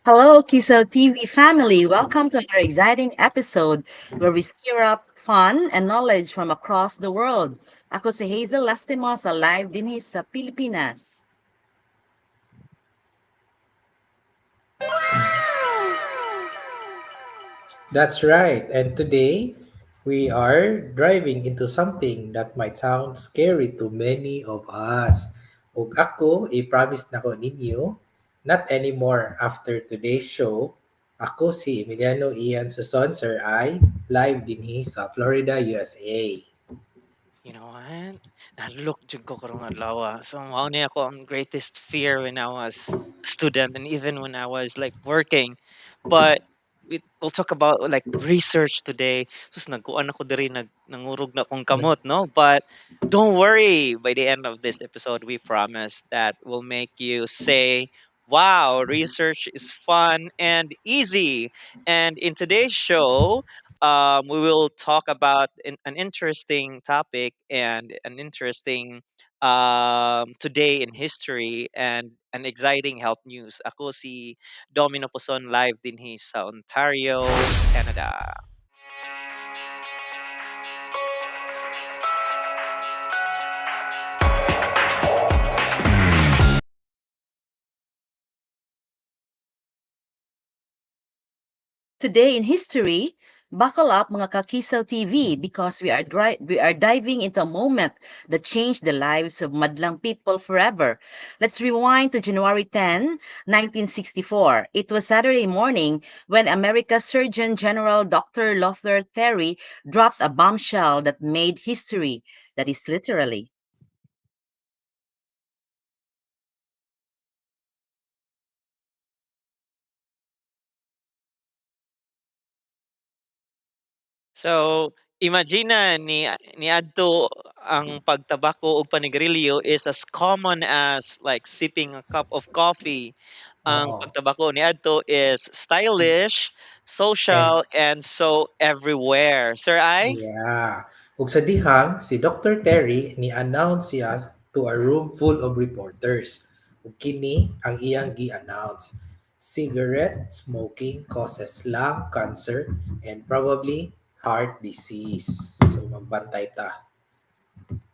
Hello, Kiso TV family. Welcome to another exciting episode where we stir up fun and knowledge from across the world. Ako si Hazel Lastimosa, live dinhi sa Pilipinas. That's right. And today we are driving into something that might sound scary to many of us. Ug ako, i-promise nako ninyo, not anymore after today's show. Ako si Emiliano Ian Suson, Sir I, live dinhi sa Florida, USA. You know what? Nahadlok jud ko karong adlaw. So mao ni ako ang greatest fear when I was a student and even when I was like working. But we'll talk about like research today. Sus, nagkuan ako diri, nag nangurog na akong kamot, no? But don't worry, by the end of this episode we promise that we'll make you say, "Wow, research is fun and easy." And in today's show, we will talk about an interesting topic and an interesting today in history and an exciting health news. Ako si Domino Poson, live dinhi sa Ontario, Canada. Today in history, buckle up, mga Kakisaw TV, because we are diving into a moment that changed the lives of madlang people forever. Let's rewind to January 10, 1964. It was Saturday morning when America's Surgeon General Dr. Luther Terry dropped a bombshell that made history. That is literally. So, imagine ni niadto ang pagtabako og panigarilyo is as common as like sipping a cup of coffee. Ang Oo. pagtabako niadto is stylish, And social, and so everywhere. Sir I? yeah. Ug sa dihang si Dr. Terry ni-announce siya to a room full of reporters. Ug kini ang iyang gi-announce: "Cigarette smoking causes lung cancer and probably heart disease." So magbantay ta.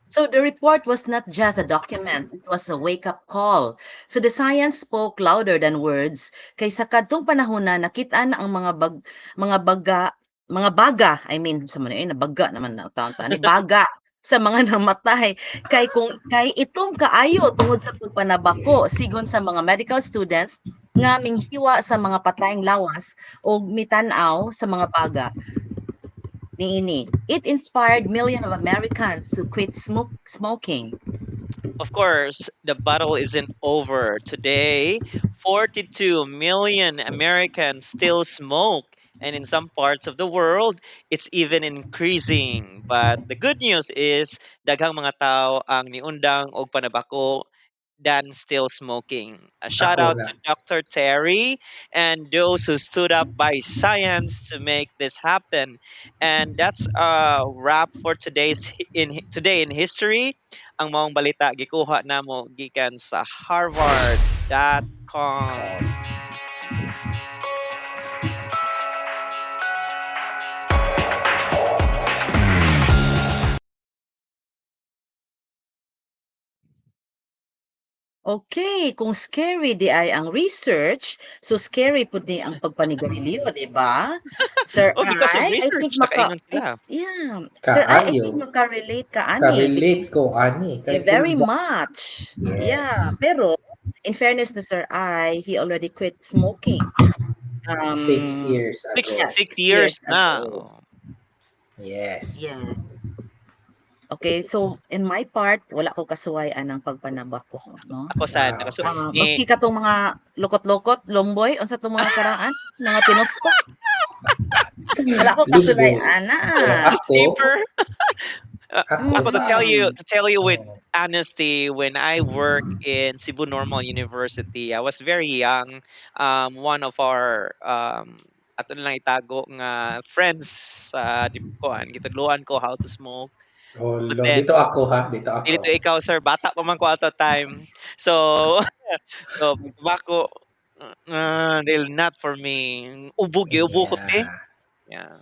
So the report was not just a document, it was a wake-up call. So the science spoke louder than words kay sa kadtong panahon na nakita na ang mga baga mga baga, I mean, sa man eh nabaga naman na taon ni baga sa mga namatay kay kung kay itom kaayo tungod sa pagpanabako, sigon sa mga medical students nga minghiwa sa mga patayng lawas og mitan-aw sa mga baga niini. It inspired millions of Americans to quit smoking. Of course, the battle isn't over. Today, 42 million Americans still smoke, and in some parts of the world, it's even increasing. But the good news is, daghang mga tao ang niundang og panabako than still smoking. A shout Ako out na. to Dr. Terry and those who stood up by science to make this happen. And that's a wrap for today in history. Ang maong balita gikuha namo gikan sa harvard.com. Okay, kung scary di ay ang research, so scary pud ni ang pagpanigarilyo, di ba? Sir Oh, because of I think research, maka nakaingon I sila. yeah. Sir I think Kaayo. maka-relate ka ani Ka-relate because ko ani eh, kay very kung much. Yeah, Yes. pero in fairness to Sir I, he already quit smoking. 6 years Six, ago. Yeah, six 6 years years na. ago. Oh. Yes. Yeah. Okay, so in my part, wala ko kasuway anang pagpanabako, no? Ako sad, Ah, okay. ni Maski katong mga lokot-lokot, lomboy, unsa tong mga karaan, mga tinustos. Wala ko kasulay Lumboy. ana. Ako, Paper. ako Ako to sa tell you, to tell you with Oh. honesty, when I work in Cebu Normal University, I was very young. One of our ato na lang itago nga friends sa uh, kuan, gitudloan ko how to smoke. Oh, But lo, then dito ako ha, dito ako. Dito ikaw sir, bata pa man ko ato time. So, so tobacco. They're not for me. Ubo giubo ko te. Yeah.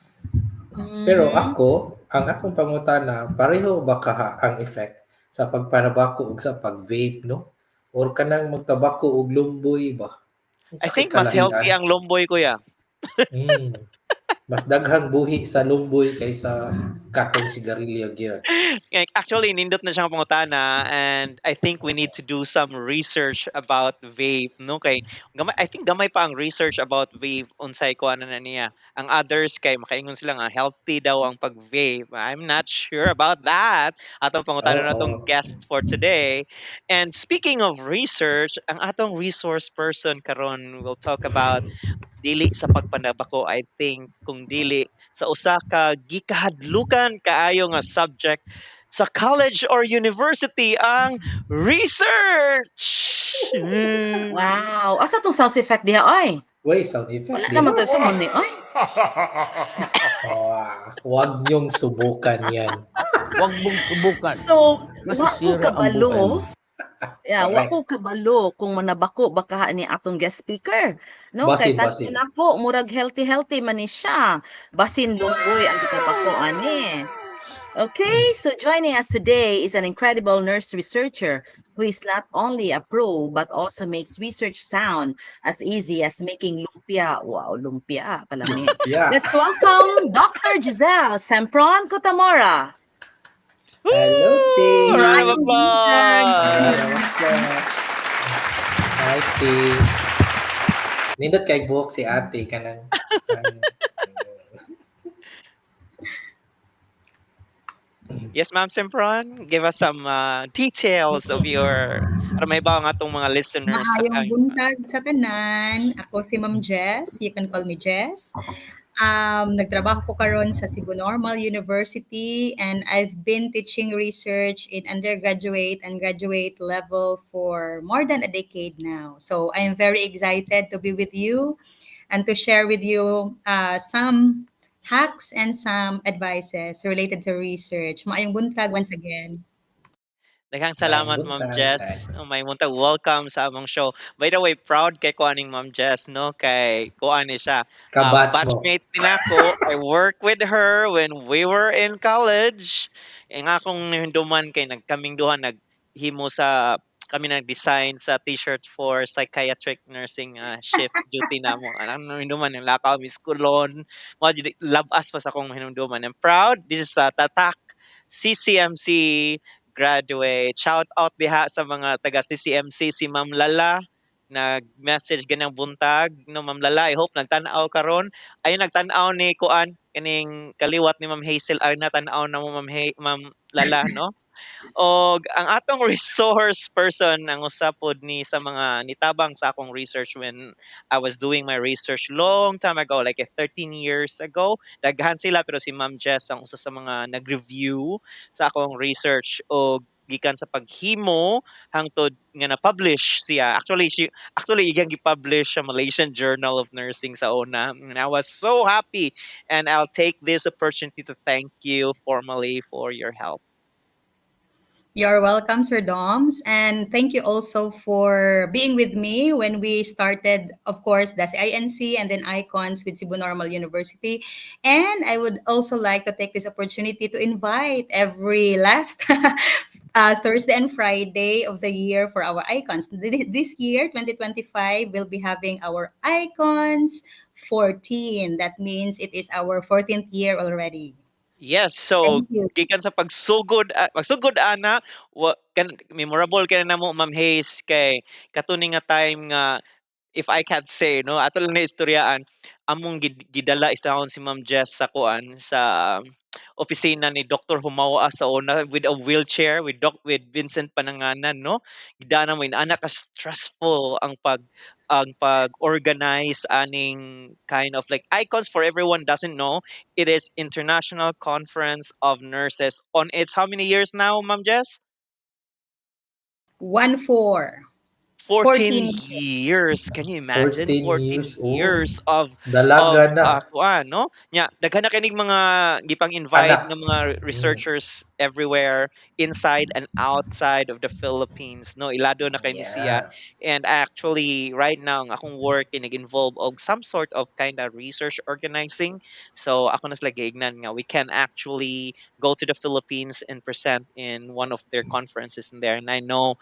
Yeah. Pero ako, ang akong pangutana, pareho ba kaha ang effect sa pagpanabako ug sa pag-vape, no? Or kanang magtabako og lumboy ba? I Unsa kay think mas kalahian? healthy ang lomboy, kuya. Mas daghang buhi sa lumboy kaysa katong sigarilyo gyud. Like, actually, nindot na siyang pangutana and I think we need to do some research about vape, no? Kay gamay, I think gamay pa ang research about vape unsay kuan na niya. Ang others kay makaingon sila nga healthy daw ang pag-vape. I'm not sure about that. Atong pangutana na Oo. atong guest for today. And speaking of research, ang atong resource person karon will talk about dili sa pagpanabako, I think, kung dili sa usa ka gikahadlukan kaayo nga subject sa college or university, ang research. Wow, asa tong sound effect diha oy? Way sound effect Wala diha. naman to sa ni oy. Wah, wag niyong subukan yan. Wag mong subukan. So, wa ko Masisira ang kabalo. buhay mo. Yeah, wa Correct. ko kabalo kung manabako ba kaha ni atong guest speaker. No, kay Basin, tan basin. nako murag healthy healthy man ni siya. Basin lunggoy ang gitabako ani. Okay, so joining us today is an incredible nurse researcher who is not only a pro but also makes research sound as easy as making lumpia. Wow, lumpia kalami. Let's welcome Dr. Giselle Sempron Cutamora. Hello, Woo! T. Round of Maayong buntag sa applause. Round of tanan. applause. Hi, T. Nindot kay buhok si ate kanang ang Yes, Ma'am Sempron, give us some details of your para maibaw ang atong mga listeners sa Maayong kang buntag sa tanan. Ako si Ma'am Jess. You can call me Jess. Nagtrabaho ko karon sa Cebu Normal University and I've been teaching research in undergraduate and graduate level for more than a decade now. So I am very excited to be with you and to share with you some hacks and some advices related to research. Maayong buntag once again. Daghang Maayong salamat, Ma'am buntag Jess. sa Oh, may buntag. Welcome sa among show. By the way, proud kay ko aning Ma'am Jess, no? Kay kuan ni siya. Kabatch mo. Batchmate din ako. I work with her when we were in college. Ang akong nahinumduman kay nagkaming duha naghimo sa kami nag-design sa t-shirt for psychiatric nursing shift duty namo. Anong nahinumduman ang lakaw Miss Colon. Mo labas pa sa akong hinumduman. I'm proud. This is Tatak CCMC graduate. Shout out diha sa mga taga CCMC, si Ma'am Lala nag-message ganyang buntag, no? Ma'am Lala, I hope nagtan-aw karon. Ay, nagtan-aw ni kuan kining kaliwat ni Ma'am Hazel ay natan-aw na mo, Ma'am Lala, no? Og ang atong resource person ang usa pod ni sa mga nitabang sa akong research when I was doing my research long time ago, like 13 years ago. Daghan sila pero si Ma'am Jess ang usa sa mga nag-review sa akong research og gikan sa paghimo hangtod nga na-publish siya. Actually iyang gi-publish sa Malaysian Journal of Nursing sa una. And I was so happy and I'll take this opportunity to thank you formally for your help. You're welcome, Sir Doms. And thank you also for being with me when we started, of course, the INC and then ICONS with Cebu Normal University. And I would also like to take this opportunity to invite every last Thursday and Friday of the year for our ICONS. This year, 2025, we'll be having our ICONS 14. That means it is our 14th year already. Yes, so Thank you. gikan sa pagsugod pagsugod ana wa kan memorable kay namo, Ma'am Hayes, kay kato ni nga time nga, if I can't say, no, ato lang na istoryaan among gidala isahon si Ma'am Jess sa kuan sa opisina ni Dr. Humawa sa una with a wheelchair with Doc with Vincent Pananganan, no? Gidana mo ana ka stressful ang pag-organize aning kind of like ICONS. For everyone doesn't know, it is International Conference of Nurses on its how many years now, Ma'am Jess? 1 4. 14 14 years. Years. Can you imagine? 14 14 years old. Years of Dalaga na. Kuan, no? Nya daghan na kinig mga gipang-invite Anak. nga mga researchers. everywhere inside and outside of the Philippines, no? Ilado na kay ni siya. And actually right now ang akong work ay nag-involve og some sort of kind of research organizing. So ako na sila giingnan nga we can actually go to the Philippines and present in one of their conferences in there, and I know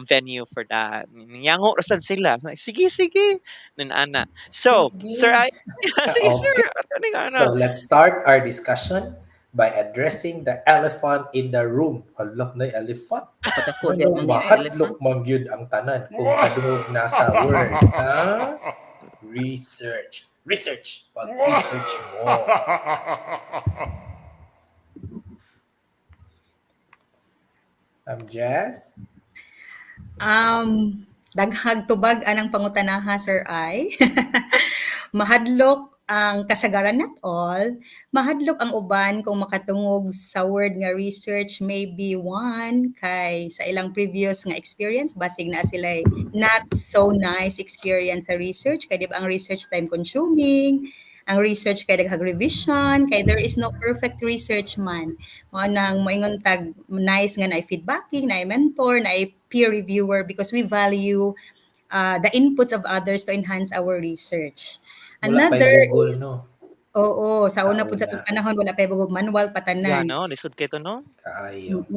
venue for that. Yango ra sad sila. Like, "Sige, sige." Nan ana. So, sir, Sige. I sige, sir. Okay. Ano ning ano? So let's start our discussion by addressing the elephant in the room. Hala, na elephant. Padako di Ano, man ni mahadlok elephant. Man gyud ang tanan kung kadungog na sa word na research. Research. Pag-research mo. I'm Jazz. Daghag tubag anang pangutanaha, Sir I. Mahadlok ang kasagaran, not all, mahadlok ang uban kung makatungog sa word nga research. Maybe one kay sa ilang previous nga experience, basig na sila not so nice experience sa research, kay di ba ang research time consuming, ang research kay daghag revision, kay there is no perfect research man. Mao nang moingon tag nice nga naay feedbacking, naay mentor, naay peer reviewer, because we value the inputs of others to enhance our research. Wala pa'y Another Google, is no? Oo, sa Sa una pud sa una. atong panahon wala pa'y Google, manual pa Yeah, tanan. no, lisod kay to, no? Kaayo.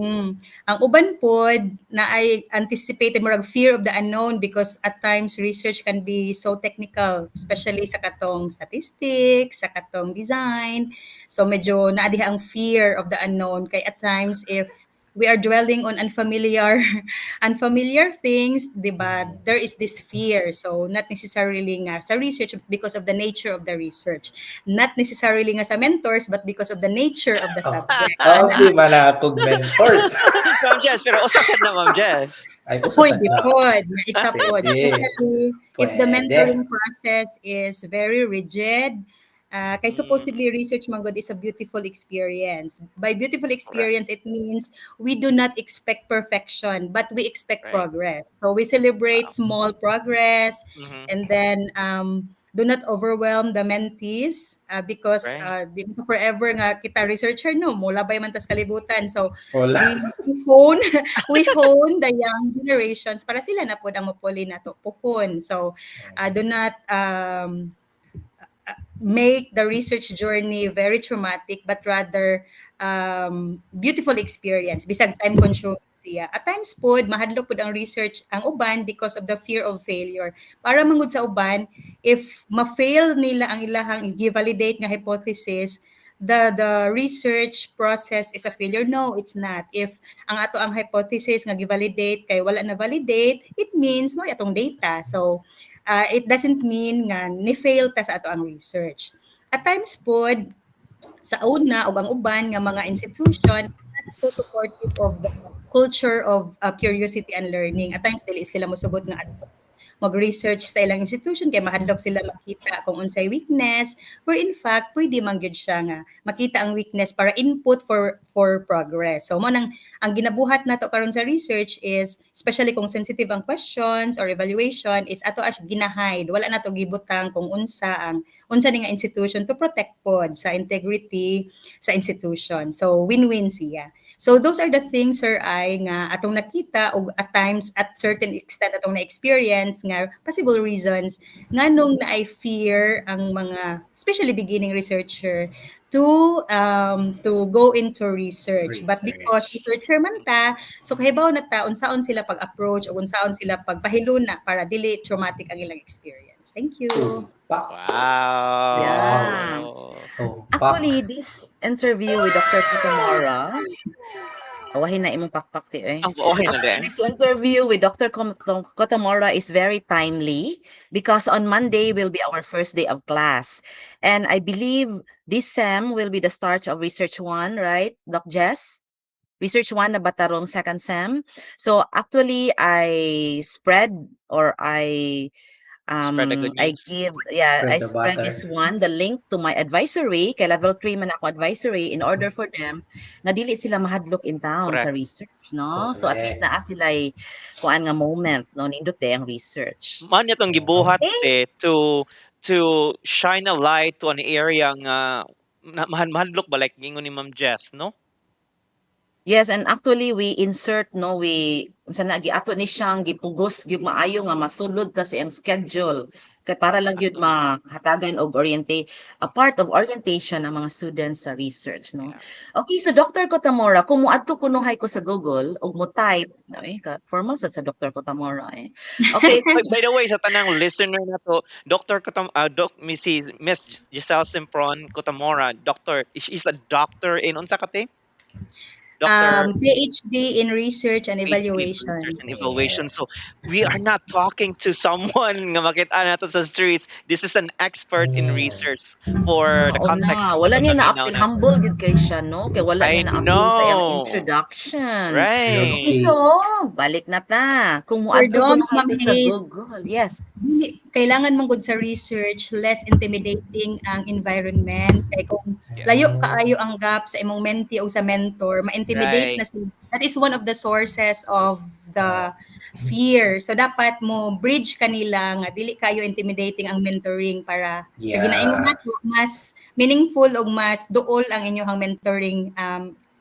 Ang uban pod naay anticipated murag fear of the unknown because at times research can be so technical, especially sa katong statistics, sa katong design. So medyo naa diha ang fear of the unknown kay at times if we are dwelling on unfamiliar things, 'di ba? There is this fear. So not necessarily nga sa research because of the nature of the research. Not necessarily nga sa mentors, but because of the nature of the Oh. subject. Okay man akong mentors. Ma'am Jess, pero usa sad na, Ma'am Jess. Ay, usa Pwede sad na. pod, isa pod. Pwede. Especially if the Pwede. Mentoring process is very rigid. Kay supposedly research man gud is a beautiful experience. By beautiful experience, it means we do not expect perfection, but we expect progress. So we celebrate small progress and then do not overwhelm the mentees because di mo forever nga kita researcher, no, molabay man tas kalibutan. So Wala. we hone the young generations para sila na pod ang mopuli nato puhon. So do not make the research journey very traumatic, but rather beautiful experience bisag time consuming siya. At times pod mahadlok pod ang research ang uban because of the fear of failure. Para mangud sa uban, if ma-fail nila ang ilahang gi-validate nga hypothesis, the research process is a failure. No, it's not. If ang ato ang hypothesis nga gi-validate kay wala na validate, it means mo atong data. So it doesn't mean nga ni-fail ta sa ato ang research. At times pod sa una ug ang uban nga mga institution is not so supportive of the culture of curiosity and learning. At times dili sila mosugot nga adto mag-research sa ilang institution kay mahadlok sila makita kung unsay weakness, where in fact pwede man gyud siya nga makita ang weakness para input for progress. So mo nang ang ginabuhat nato karon sa research is, especially kung sensitive ang questions or evaluation, is ato as ginahide, wala nato gibutang kung unsa ang unsa ni nga institution to protect pod sa integrity sa institution. So win-win siya. So those are the things, sir, ay nga atong nakita og at times at certain extent atong na-experience nga possible reasons nganong naay fear ang mga especially beginning researcher to go into research. But because Research. Researcher man ta, so kahibaw na ta unsaon sila pag-approach o unsaon sila pagpahiluna para dili traumatic ang ilang experience. Thank you. Tumpak. Wow. Yeah. Tumpak. Actually, this interview with Dr. Kitamura, awahin na imong pakpak ti eh. Ang okay na din. This interview with Dr. Kotamora is very timely because on Monday will be our first day of class. And I believe this SEM will be the start of Research 1, right, Doc Jess? Research 1 na batarong second SEM. So actually, I spread or I Spread the good I news. Give, yeah, Spread I the spread butter. This one, the link to my advisory, kay level 3 man ako advisory, in order for them nga dili sila mahadlok in town sa Correct. Research, no? So at least Correct. Naa sila'y kuan nga moment, no, nindot eh ang research. Man niya tong gibuhat Okay. eh to shine a light to an area nga na mahadlok ba, like gingon ni Ma'am Jess, no? Yes, and actually we insert, no, we unsa na giato ni siyang gipugos gyud maayo nga masulod ta sa iyang schedule kay para lang gyud mahatagan og a part of orientation ang mga students sa research, no. Okay, so Dr. Kotamora, kung moadto kunuhay ko sa Google ug mo type, ay ka formal sad sa Dr. Kotamora eh. Okay. By the way, sa tanang listener nato, Dr. Kotam Doc Mrs. Miss Giselle Simpron Kotamora, doctor, she's a doctor in unsa ka te? Doctor PhD in research and PhD in evaluation. Research and evaluation. So we are not talking to someone nga makita nato sa streets. This is an expert in research for the Oo context na, wala of niya the na-appeal, naminaw na. Humble gid kay siya, no? Kay wala I niya na-appeal sa iyang know. introduction. Right. Okay, so balik na ta. Kung For moadto Doms, kunuhay Ma'am ko sa Hayes, Google. Yes. dili, kailangan mong gud sa research, less intimidating ang environment. Kay kung layo kaayo ang gap sa imong mentee o sa mentor, ma-intimidate na sila. That is one of the sources of the fear. So dapat mo bridge kanila nga dili kayo intimidating ang mentoring para sa ginaingon nato, mas meaningful ug mas duol ang inyong mentoring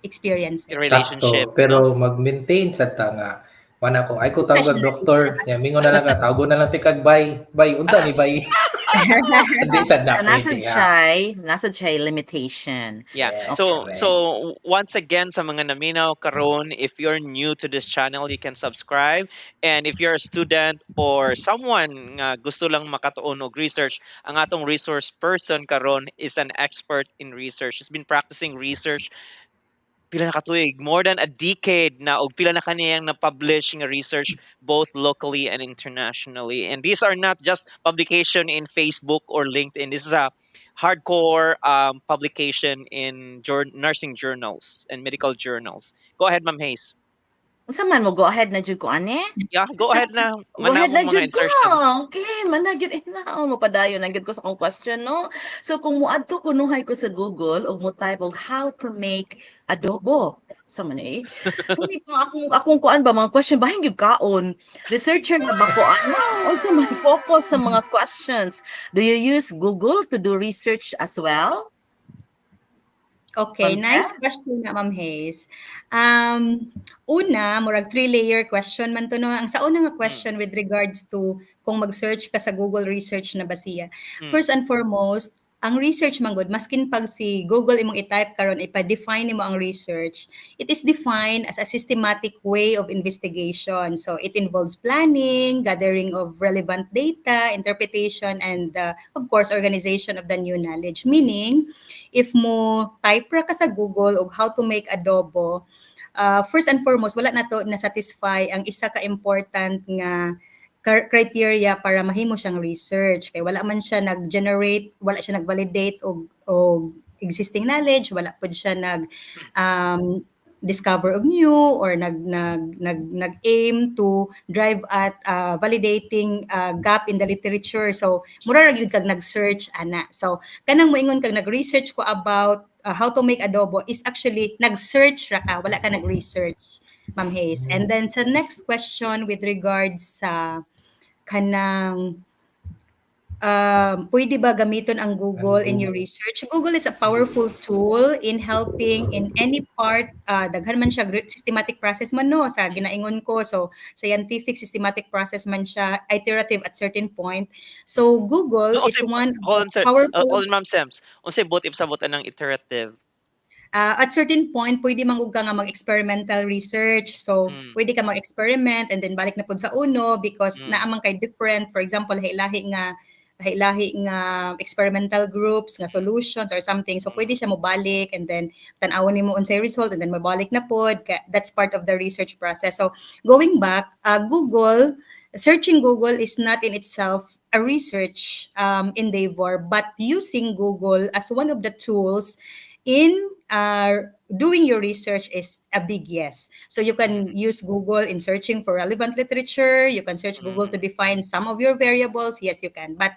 experiences. Relationship. Sakto, pero mag-maintain sa ta nga mana ko ay ko tawag Professional. Doktor nya mingon na lang ka tawgon na lang tikag bay bay unsa ni bay. Hindi sad na So, nasa pwede ha. Siya limitation. Yeah. Yes, So correct. so once again, sa mga naminaw karon, if you're new to this channel, you can subscribe, and if you're a student or someone nga gusto lang makatuon og research, ang atong resource person karon is an expert in research. He's been practicing research pila na katuig, more than a decade na, og pila na kaniyang na-publish nga research both locally and internationally. And these are not just publication in Facebook or LinkedIn. This is a hardcore publication in nursing journals and medical journals. Go ahead, Ma'am Hayes. Unsa man mo go ahead na jud ko ani? Yeah, go ahead na. Go ahead na Manamong mga jud ko. insertion. Okay, mana gyud ina mo padayon na gyud ko sa akong question, no. So kung moadto kunuhay ko sa Google ug mo type og "how to make adobo." Sa man eh. Kuni ko akong kuan ba mga question bahin gyud kaon. Researcher na ba ko ano? Unsa may focus sa mga questions? Do you use Google to do research as well? Okay, Ma'am nice Tess? Question na, Ma'am Hayes. Una, murag three-layer question man to, no. Ang sa una nga question with regards to kung mag-search ka sa Google, research na ba siya. First and foremost, ang research man gud, maskin pag si Google imong i-type karon, ipa-define nimo ang research, it is defined as a systematic way of investigation. So it involves planning, gathering of relevant data, interpretation, and of course, organization of the new knowledge. Meaning, if mo type ra ka sa Google og "how to make adobo," first and foremost, wala na to na-satisfy ang isa ka important nga criteria para mahimo siyang research kay wala man siya nag-generate, wala siya nag-validate og existing knowledge, wala pud siya nag discover og new or nag nag nag nag-aim to drive at validating gap in the literature. So mura ra gyud kag nag-search ana. So kanang moingon kag nag-research ko about how to make adobo is actually nag-search ra ka, wala ka nag-research, Ma'am Hayes. And then sa next question with regards sa kanang pwede ba gamiton ang Google in your Google. Research? Google is a powerful tool in helping in any part, daghan man siya systematic process man, no, sa ginaingon ko. So scientific systematic process man siya, iterative at certain point. So Google No, is unsay one of hold the on, sir. powerful Hold on, Ma'am Sems. Unsay buot ipasabot anang iterative? At certain point, pwede man ka nga mag-experimental research. So, pwede ka mag-experiment and then balik na pud sa uno because naa man kay different, for example, lahi-lahi nga experimental groups, nga solutions or something. So, pwede siya mobalik and then tan-awon nimo unsay result and then mobalik na pod. That's part of the research process. So, going back, Google, searching Google is not in itself a research endeavor, but using Google as one of the tools in doing your research is a big yes. So you can use Google in searching for relevant literature. You can search Google to define some of your variables. Yes, you can. But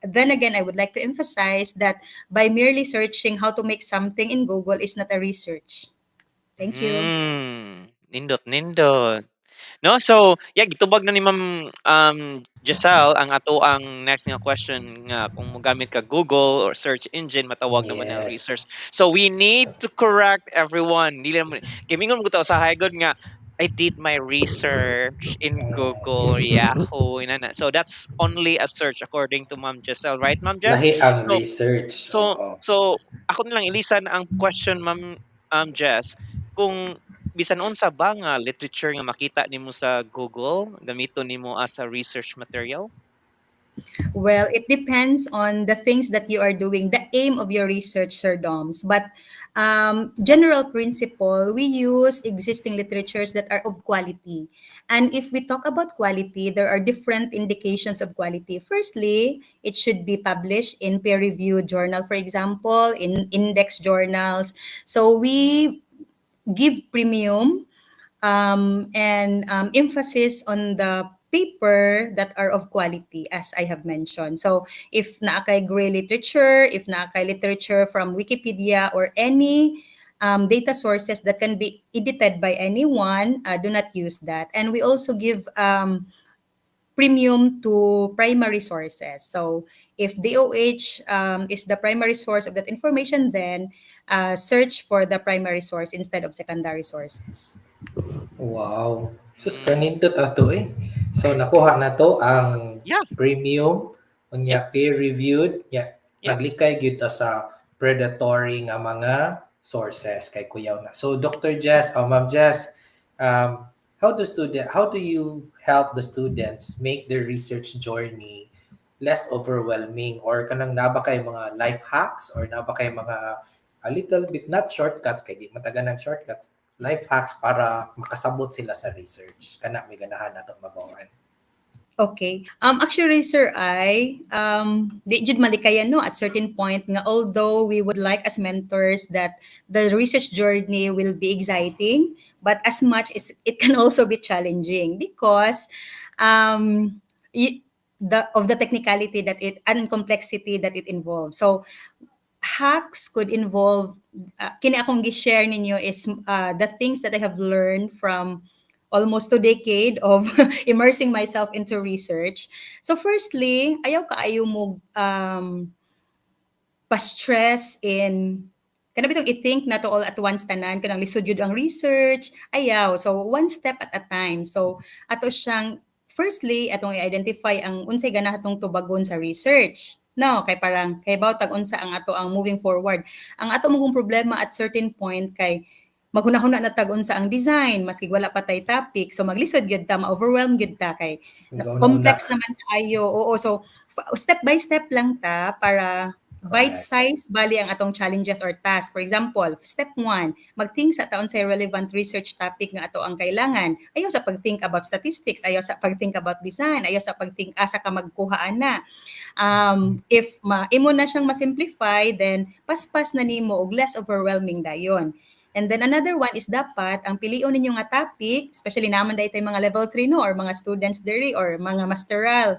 then again, I would like to emphasize that by merely searching how to make something in Google is not a research. Thank you. Nindot, nindot. No, so yeah, gitubag na ni Ma'am Giselle ang ato ang next nga question nga kung mogamit ka Google or search engine, matawag naman ang research. So we need to correct everyone. Dili naman kay mingon mo ta sa gud nga, "I did my research in Google or Yahoo," inana. So that's only a search according to Ma'am Giselle, right, Ma'am Jess? Lahi ang So research. so Oo. so ako na lang ilisan ang question, Ma'am Jess, kung bisan unsa ba nga literature nga makita nimo sa Google, gamiton nimo as a research material? Well, it depends on the things that you are doing, the aim of your research, Sir Doms. But general principle, we use existing literatures that are of quality. And if we talk about quality, there are different indications of quality. Firstly, it should be published in peer-reviewed journal, for example, in index journals. So we give premium and emphasis on the paper that are of quality, as I have mentioned. So if naa kay gray literature, if naa kay literature from Wikipedia or any data sources that can be edited by anyone, do not use that. And we also give premium to primary sources. So if DOH is the primary source of that information, then search for the primary source instead of secondary sources. Wow. Sus, kanindot ato eh. So nakuha na to ang premium unya peer reviewed nya naglikay gyud ta sa predatory nga mga sources kay kuyaw na. So Dr. Jess, oh Ma'am Jess, how do you help the students make their research journey less overwhelming, or kanang naa ba kay mga life hacks or naa ba kay mga a little bit, not shortcuts kay di matagan ng shortcuts, life hacks para makasabot sila sa research? Kana may ganahan nato mabawan. Okay. Actually, sir, I di jud malikayan, no, at certain point nga although we would like as mentors that the research journey will be exciting, but as much as it can also be challenging because the of the technicality that it and complexity that it involves. So hacks could involve kini akong gi-share ninyo is the things that I have learned from almost 2 decade of immersing myself into research. So firstly, ayaw kaayo mo pa-stress in kana bitong i-think na to all at once tanan, kanang lisod jud ang research, ayaw. So one step at a time. So ato siyang firstly atong i-identify ang unsay ganahan atong tubagon sa research. No, kay parang kay tag unsa ang ato ang moving forward. Ang ato mong problema at certain point kay maghuna-huna na tag unsa ang design maski wala pa tay topic. So maglisod gyud ta, ma-overwhelm gyud ta kay complex naman kaayo. Oo, so step by step lang ta para bite size bali ang atong challenges or task. For example, step 1, mag-think sa ta unsay relevant research topic nga ato ang kailangan. Ayaw sa pag-think about statistics, ayaw sa pag-think about design, ayaw sa pag-think asa ka magkuha ana. If ma imo na siyang ma-simplify, then paspas na nimo og less overwhelming dayon. And then another one is dapat ang pilion ninyo nga topic, especially naman dahil tayo mga level 3, no, or mga students diri or mga masteral.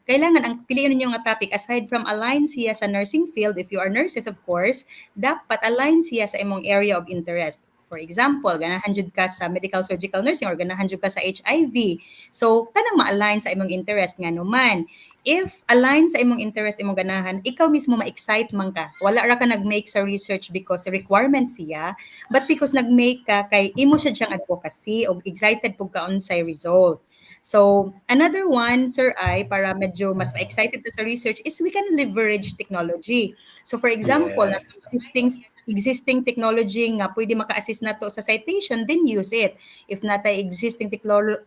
Kailangan ang pilion ninyo nga topic, aside from align siya sa nursing field, if you are nurses of course, dapat align siya sa imong area of interest. For example, ganahan jud ka sa medical surgical nursing or ganahan jud ka sa HIV. So kanang ma-align sa imong interest nga naman. If align sa imong interest imong ganahan, ikaw mismo ma-excite man ka. Wala ra ka nag-make sa research because requirement siya, but because nag-make ka kay imo siya siyang advocacy og excited pug ka unsay result. So, another one, sir, ay para medyo mas ma-excited ta sa research is we can leverage technology. So, for example, existing technology nga pwede maka-assist nato sa citation, then use it. If natay existing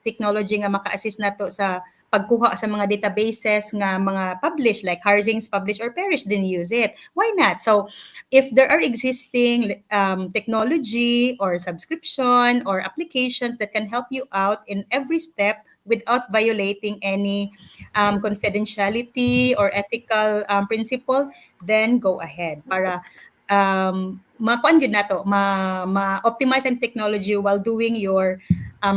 technology nga maka-assist nato sa pagkuha sa mga databases nga mga publish like Harzing's Publish or Perish, then use it. Why not? So, if there are existing technology or subscription or applications that can help you out in every step without violating any confidentiality or ethical principle, then go ahead para makuan gyud nato, ma ma-optimize ang technology while doing your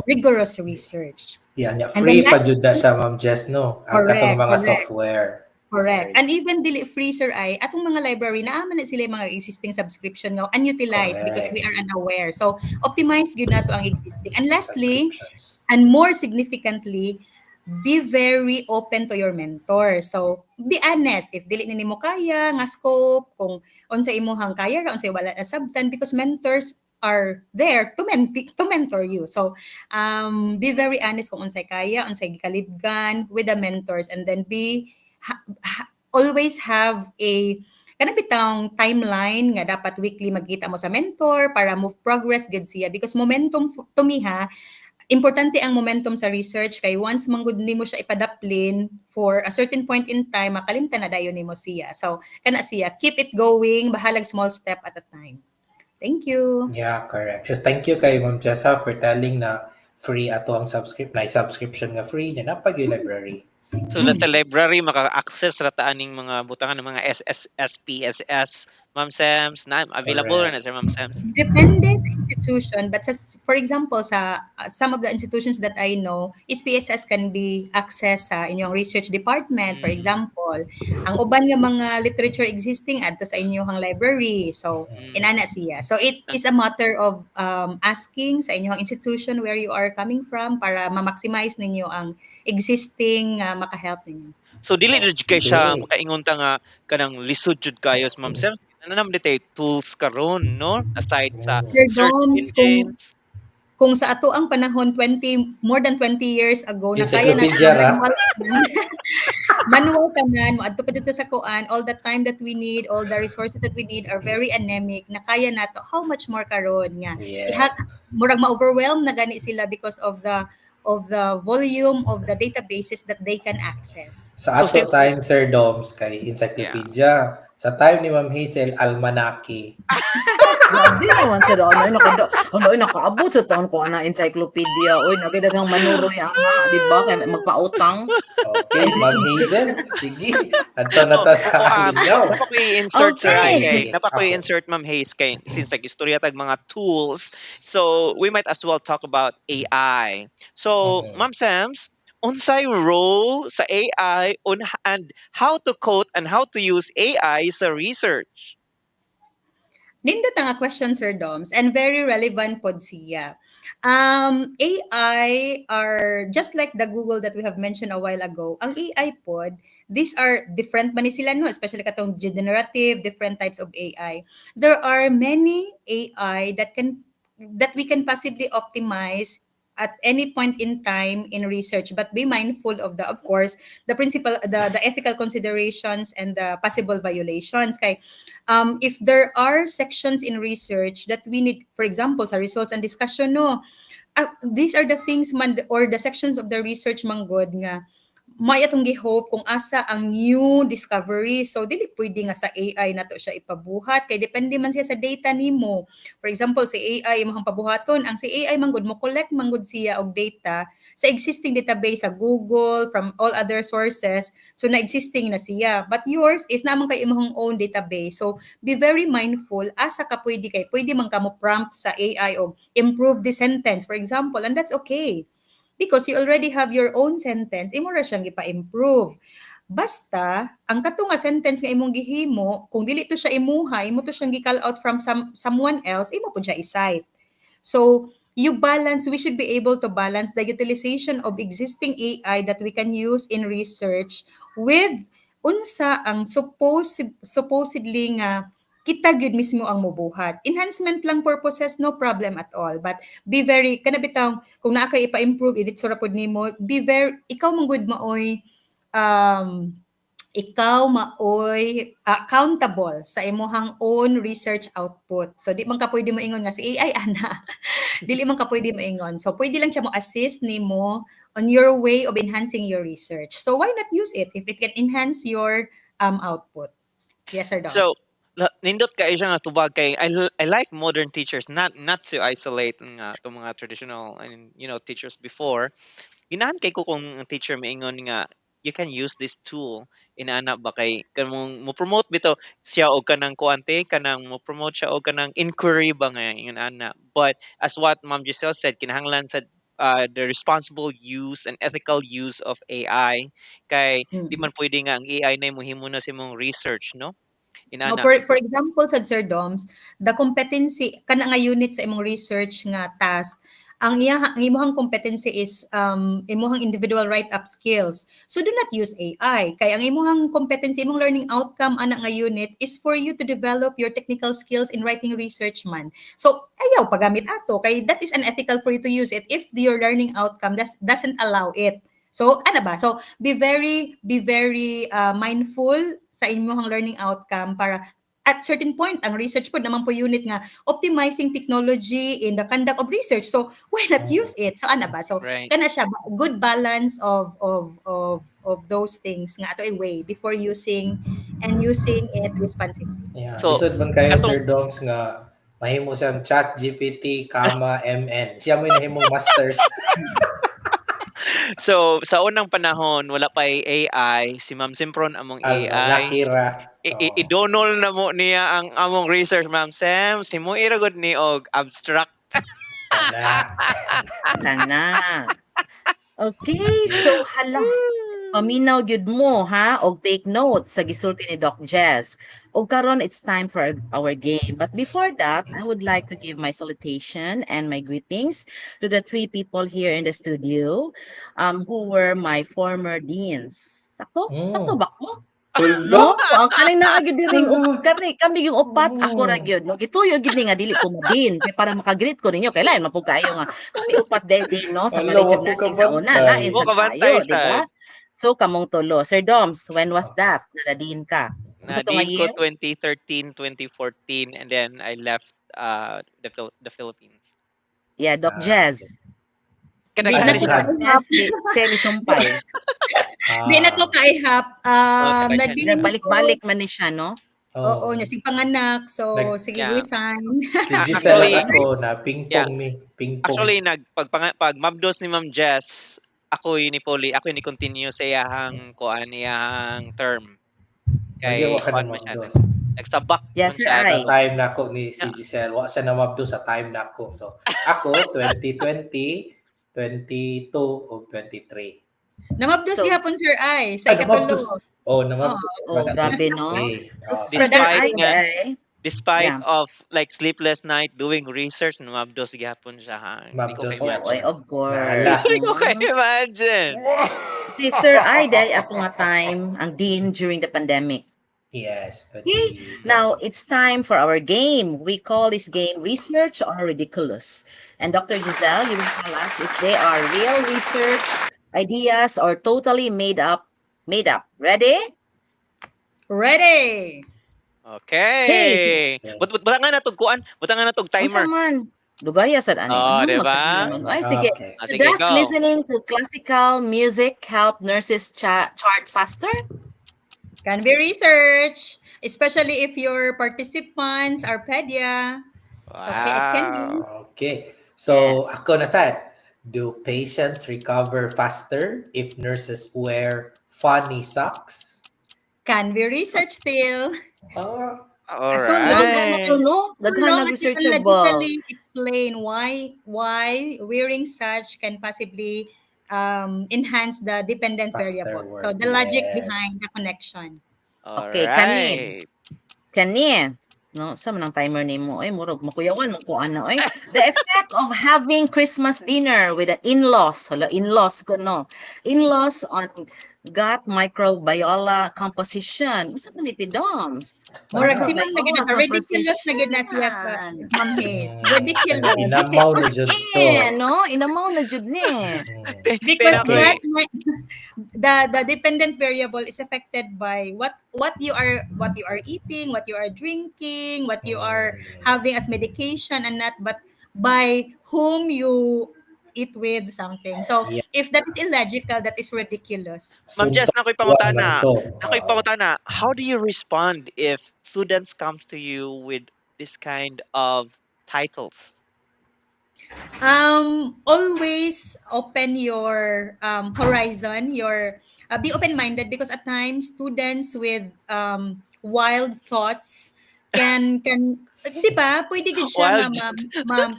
rigorous research. Yeah, nya And free then pa last jud na siya, Ma'am Jess, no? Ang katong Correct, mga correct. software. Correct. Very And even dili free, sir, ay atong mga library naa man na sila yung mga existing subscription nga unutilized because we Correct. Are unaware. So optimize gyud nato ang existing. And lastly, Subscriptions. And more significantly, be very open to your mentor. So be honest if dili ni nimo kaya nga scope, kung unsa imuhang kaya ra, unsay wala nasabtan, because mentors are there to mentor you. So be very honest kung unsay kaya, unsay gikalidgan with the mentors, and then be ha, ha, always have a kana bitang timeline nga dapat weekly magkita mo sa mentor para move progress gud siya, because momentum to me ha, importante ang momentum sa research kay once manggod nimo siya ipadaplin for a certain point in time, makalimtan na dayon nimo siya. So kana siya, keep it going, bahalag small step at a time. Thank you. Yeah, correct. Just thank you kay Ma'am Jessa for telling na free ato ang subscript na subscription nga free na napag yung library. Sige. So sa library maka-access ra ta aning mga butangan ng mga SS SPSS, Ma'am Sams, na available Correct. Na sir, Ma'am Sams? Depende sa institution, but sa, for example, sa some of the institutions that I know, SPSS can be accessed sa inyong research department, for example. Ang uban nga mga literature existing adto sa inyong library. So, inana siya. So, it is a matter of asking sa inyong institution where you are coming from para ma-maximize ninyo ang existing maka-help ninyo. So dili jud kay siya makaingon ta nga kanang lisod jud kayo, Ma'am Sams. Ano naman ditay tools karon, no? Aside sa Sir search Doms, kung engines. Kung sa ato ang panahon 20 more than 20 years ago na kaya na Encyclopedia ra. Manual manual tanan, moadto pa dito sa kuan, all the time that we need, all the resources that we need are very anemic, na kaya nato, how much more karon nga murag ma-overwhelm na gani sila because of the volume of the databases that they can access. Sa So ato time, Sir Doms, kay encyclopedia. Sa time ni Ma'am Hazel, almanaki. Grabe naman sa daan. Ay, ano, ay, nakaabot sa taon ko na encyclopedia. Oy, nagdaghang manuroy ang ha, di ba? Kaya magpautang. Okay, Ma'am Hazel, sige. Adto na ta sa Oh, alinyaw. Napa ko i-insert, sir, Okay. ay, kay Sige, napa ko ako. I-insert, Ma'am Hayes, kay since like istorya tag mga tools, so we might as well talk about AI. So, Ma'am Sams, unsay role sa AI on and how to code and how to use AI sa research? Nindot nga question, Sir Doms, and very relevant pod siya. AI are just like the Google that we have mentioned a while ago. Ang AI pod, these are different man ni sila, no, especially katong generative, different types of AI. There are many AI that we can possibly optimize at any point in time in research, but be mindful of the of course, the principle, the ethical considerations and the possible violations kay if there are sections in research that we need, for example, sa results and discussion, no, these are the things man or the sections of the research man good nga may atong gihope kung asa ang new discovery. So dili pwede nga sa AI nato siya ipabuhat kay depende man siya sa data nimo. For example, si AI imong pabuhaton, ang si AI man gud mo collect man gud siya og data sa existing database sa Google, from all other sources. So na existing na siya. But yours is naman kay imong own database. So be very mindful asa ka pwede, kay pwede man ka mo prompt sa AI og improve the sentence, for example, and that's okay because you already have your own sentence, imo ra siyang gipa-improve. Basta ang kato nga sentence nga imong gihimo, kung dili to siya imuha, imo to siyang gi-call out from someone else, imo pud siya i-cite. So you balance, we should be able to balance the utilization of existing AI that we can use in research with unsa ang supposedly nga kita gyud mismo ang mobuhat. Enhancement lang purposes, no problem at all. But be very, kana bitaw, kung naa kay ipa-improve, edit ra pod nimo, be very, ikaw man gud maoy ikaw maoy accountable sa imuhang own research output. So di man ka pwede moingon nga si AI ana. Dili man ka pwede moingon. So pwede lang siya mo assist nimo on your way of enhancing your research. So why not use it if it can enhance your output? Yes, Sir Doms. So, nindot kaayo siya nga tubag kay I like modern teachers, not to isolate nga itong mga traditional and teachers before. Ginahan kay ko kung ang teacher maingon nga you can use this tool inaana ba kay kanang mo promote bitaw siya og kanang kuan te, kanang mo promote siya og kanang inquiry ba nga ingon ana. But as what Ma'am Giselle said, kinahanglan sad the responsible use and ethical use of AI kay di man pwede nga ang AI na mohimo na sa imong research, no? No, Inana. for example sa Sir Doms, the competency kana nga unit sa imong research nga task, ang iya ang imong competency is imong individual write-up skills. So do not use AI kay ang imong competency, imong learning outcome ana nga unit is for you to develop your technical skills in writing research man. So ayaw pagamit ato kay that is unethical for you to use it if your learning outcome doesn't allow it. So ana ba? So be very mindful sa imong learning outcome para at certain point ang research po naman po unit nga optimizing technology in the conduct of research. So why not use it? So ana ba? So kana siya good balance of those things nga ato i-weigh before using and using it responsibly. Yeah, So, lisod man kayo, katong Sir Doms, nga mahimo siyang Chat GPT, comma MN. Siya mo nahimong masters. So sa unang panahon wala pa AI, si Ma'am Sempron among Ang AI. nakira. Idonol na mo niya ang among research, Ma'am Sem. Si mo ira gud ni og abstract. Kana. Kana. Okay, so hala. Paminaw gyud mo ha og take notes sa gisulti ni Doc Jess. Og karon it's time for our game. But before that, I would like to give my salutation and my greetings to the three people here in the studio who were my former deans. Sakto? Sakto ba ko? No? Ang kaning naa gyud diri kani kami yung upat, ako ra gyud, no? Gituyo gyud ni nga dili ko mo-dean kay para maka-greet ko ninyo kay lain man pud kaayo nga kami upat day din, no, sa Hala, College of wa ko Nursing sa una, kabantay. Lain Wa sad kabantay kaayo, di sad. ba? So kamong tulo. Sir Doms, when was that na na-dean ka? Na Unsa to nga dean ko year? 2013, 2014, and then I left the Philippines. Yeah, Doc Ah, Jazz. Kada Di kani na ko siya. kaihap. Jazz, di semi sumpay. Di na ko kaihap. Oh, kadaghan. Na-dean ko. Balik-balik man ni siya, no? Oo, nya sig panganak. So sige resign. Si Giselle Actually, ako na ping-pong mi, ping-pong. Actually nag pag pag mabdos ni Ma'am Jess, ako ni Polly, ako ni continue sa iyahang kuan, iyahang term. Kay Nagyawa ka na kuan man siya, mabdos. Nagsabak Yes, man sir, siya. ay. Sa time nako ni si Giselle, wa siya na mabdos sa time nako. So ako 2020, 22 ug 23. Namabdos So, gihapon, Sir Ay, sa Ay, namabdos. ikatulo. Oh, namabdos. Oh, grabe, no? Okay. So, Oh, Sir Despite Ay, nga ay, despite of like sleepless night doing research, namabdos gihapon siya ha. Hindi ko Mabdos kay Oh, ay, imagine. of course. Nahala. Hindi ko No? kay imagine. Si Sir Ay, dahil ato nga time, ang dean during the pandemic. Yes, Okay, 2020. now it's time for our game. We call this game Research or Ridiculous. And Dr. Giselle, you will tell us if they are real research ideas or totally made up. Made up. Ready? Ready. Okay. Okay. But but nga natog kuan, buta nga natog Unsa timer. man? Dugaya sad ani. Oh, Ano, di ba? magkatiman. Ay, sige. Okay. Ah, sige, Does go. listening to classical music help nurses chart faster? Can be research, especially if your participants are pedia. So, okay, it can be. Wow. Okay. So, Yes. ako na sad. Do patients recover faster if nurses wear funny socks? Can be research still. Ah, All So Daghan na right. to, no? So Daghan long na as you can researchable. logically explain why wearing such can possibly enhance the dependent Faster variable. work, So the logic yes. behind the connection. All Okay, kani. right. Kani. No, sa man ang timer nimo? Ay, murag makuyawan mo ko ana oy. The effect of having Christmas dinner with the in-laws, hala, in-laws ko, no. In-laws on gut microbiota composition. Unsa man ni, Doms? Murag si Ma'am na gid Microbiota ridiculous na gid na siya ka, composition. Ma'am Hayes. Ridiculous. Inamaw na jud to. Eh, no? Inamaw na jud ni. Because Tinakoy. that the dependent variable is affected by what you are eating, what you are drinking, what you are having as medication and not but by whom you eat with something. So if that is illogical, that is ridiculous. Ma'am Jess, nakoy Suntok pangutana. man to. Nakoy Oo. pangutana. How do you respond if students come to you with this kind of titles? Always open your horizon, your be open-minded because at times students with wild thoughts can, di ba? Pwede gid siya nga Wild. Ma'am, ma'am.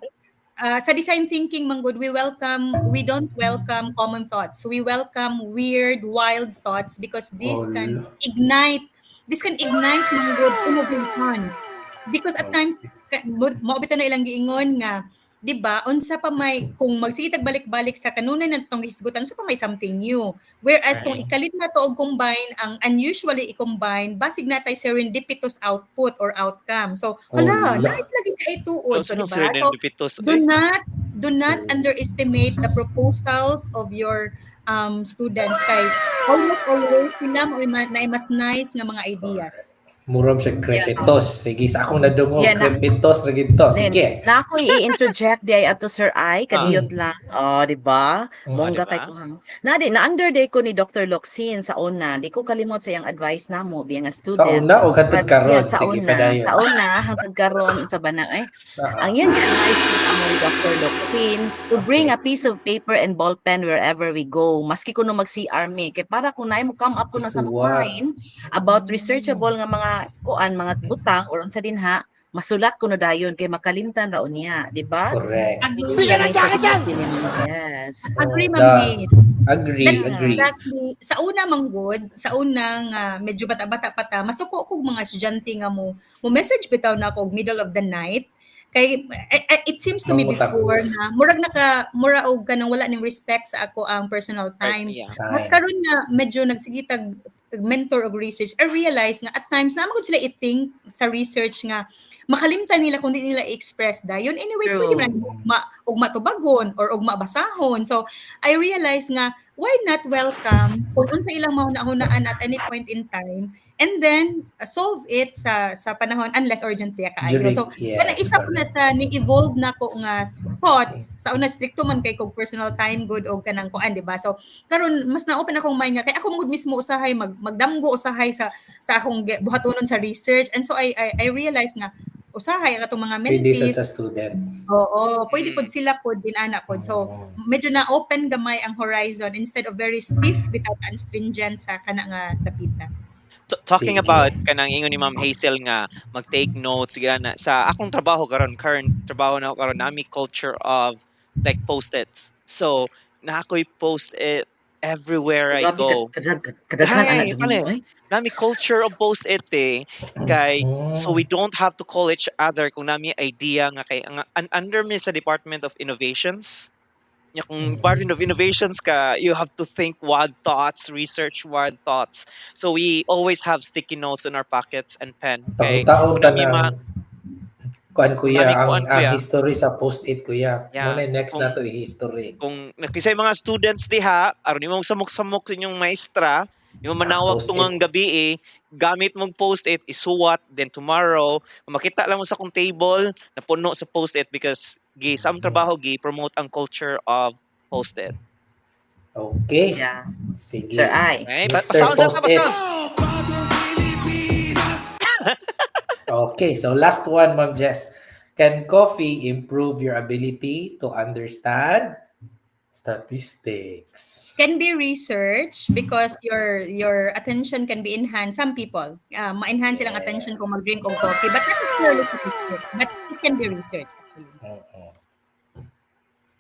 Sa design thinking man gud, we don't welcome common thoughts. We welcome weird, wild thoughts because this can Hala. ignite man gud innovations. Because at times mao bitaw na ilang giingon nga, 'di ba, unsa pa may kung magsige tag balik-balik sa kanunay natong hisgutan, unsa pa may something new? Whereas kung ikalit nato og combine ang unusually i-combine, basig natay serendipitous output or outcome. So hala, Hala. Nice lagi kay tuod. So Unsa di ba? So serendipitous do eh? not do not So underestimate the proposals of your students kay almost always sila mo na mas nice nga mga ideas. Murag siya crepitos. Sige, sa akong nadungog, Yeah, crepitos ra gid to. Then, Sige. na ako i-interject di ay ato, Sir Ai, kadiyot lang. Oh, di ba? Bongga Diba? kay kuhang. Na di na under day ko ni Dr. Locsin sa una, di ko kalimot sa iyang advice namo being a Sa student. una o hantod But, karon? yeah, sa Sige, una, padayon. sa una hangtod karon sa ba na eh. Ang iyang gi-advise amo ni Dr. Locsin to bring a piece of paper and ball pen wherever we go. Maski kuno mag-CR mi kay para kung naay mo come up kuno sa Isuwat. Mind about researchable nga mga kuan, mga butang or unsa din ha, masulat kuno dayon kay makalimtan ra unya, di ba? Correct. Agree. Kanay sa ni Ma'am Jess. Agree, Oh, Ma'am Hayes. Agree, That's agree. exactly. Sa una man gud, sa una nga medyo bata-bata pa ta, masuko kog mga estudyante nga mo message bitaw na ako og middle of the night. Kay it seems to me Mangutang. Before na murag naka mura og kanang wala ning respect sa ako ang personal time. But Time. karon nga medyo nagsige tag mentor og research, I realize nga at times naa man gud sila i-think sa research nga makalimtan nila kung di nila i-express dayon. Anyways, pwede man ugma, og matubagon or ugma basahon. So, I realize nga why not welcome kung unsa ilang mahuna-hunaan at any point in time and then solve it sa panahon unless urgent siya kaayo. During, So, kana isa po na sa ni-evolve na ko nga thoughts. Sa una, stricto man kay kog personal time good og kanang kuan, di ba? So karon mas na-open akong mind nga kay ako man gud mismo usahay magdamgo usahay sa akong buhatonon sa research, and so I realize nga usahay ang atong mga Pwede mentees. sad sa student. Oo, pwede pod sila pod din ana pod. So medyo na open gamay ang horizon instead of very stiff bitaw and stringent sa kana nga dapita. Talking Sige. About kanang ingon ni Ma'am Hazel nga mag-take notes, sige na, sa akong trabaho karon, current trabaho na ako karon, nami culture of like post-its. So na ako'y post-it everywhere I Grabe go. kadaghan Ay, ana dumi pala. oy. Nami culture of post-it eh. Kay so we don't have to call each other kung nami idea nga kay nga, under mi sa Department of Innovations. Nya kung Department of Innovations ka, you have to think wild thoughts, research wild thoughts. So we always have sticky notes in our pockets and pen. Kay Pangitaon kung ta nami ng kuan, kuya, nami ang kuan, ang kuya. History sa post-it, kuya. Yeah. Muna next Kung na to i-history. Kung nakisay mga students diha, aron imong samok-samok inyong maestra, imo manawag Post-it. Tungang gabi eh, gamit mong post-it, isuwat, then tomorrow, kung makita lang mo sa akong table, napuno sa post-it because gi sa among trabaho gi promote ang culture of post-it. Okay. Yeah. Sige. Sir Ai. Okay? Mr. Pa-sounds na, Post-it. pa-sounds. Okay, so last one, Ma'am Jess. Can coffee improve your ability to understand statistics? Can be research because your attention can be enhanced. Some people, ma-enhance silang attention kung mag-drink og coffee, but not necessarily statistics, but it can be research actually. Oo.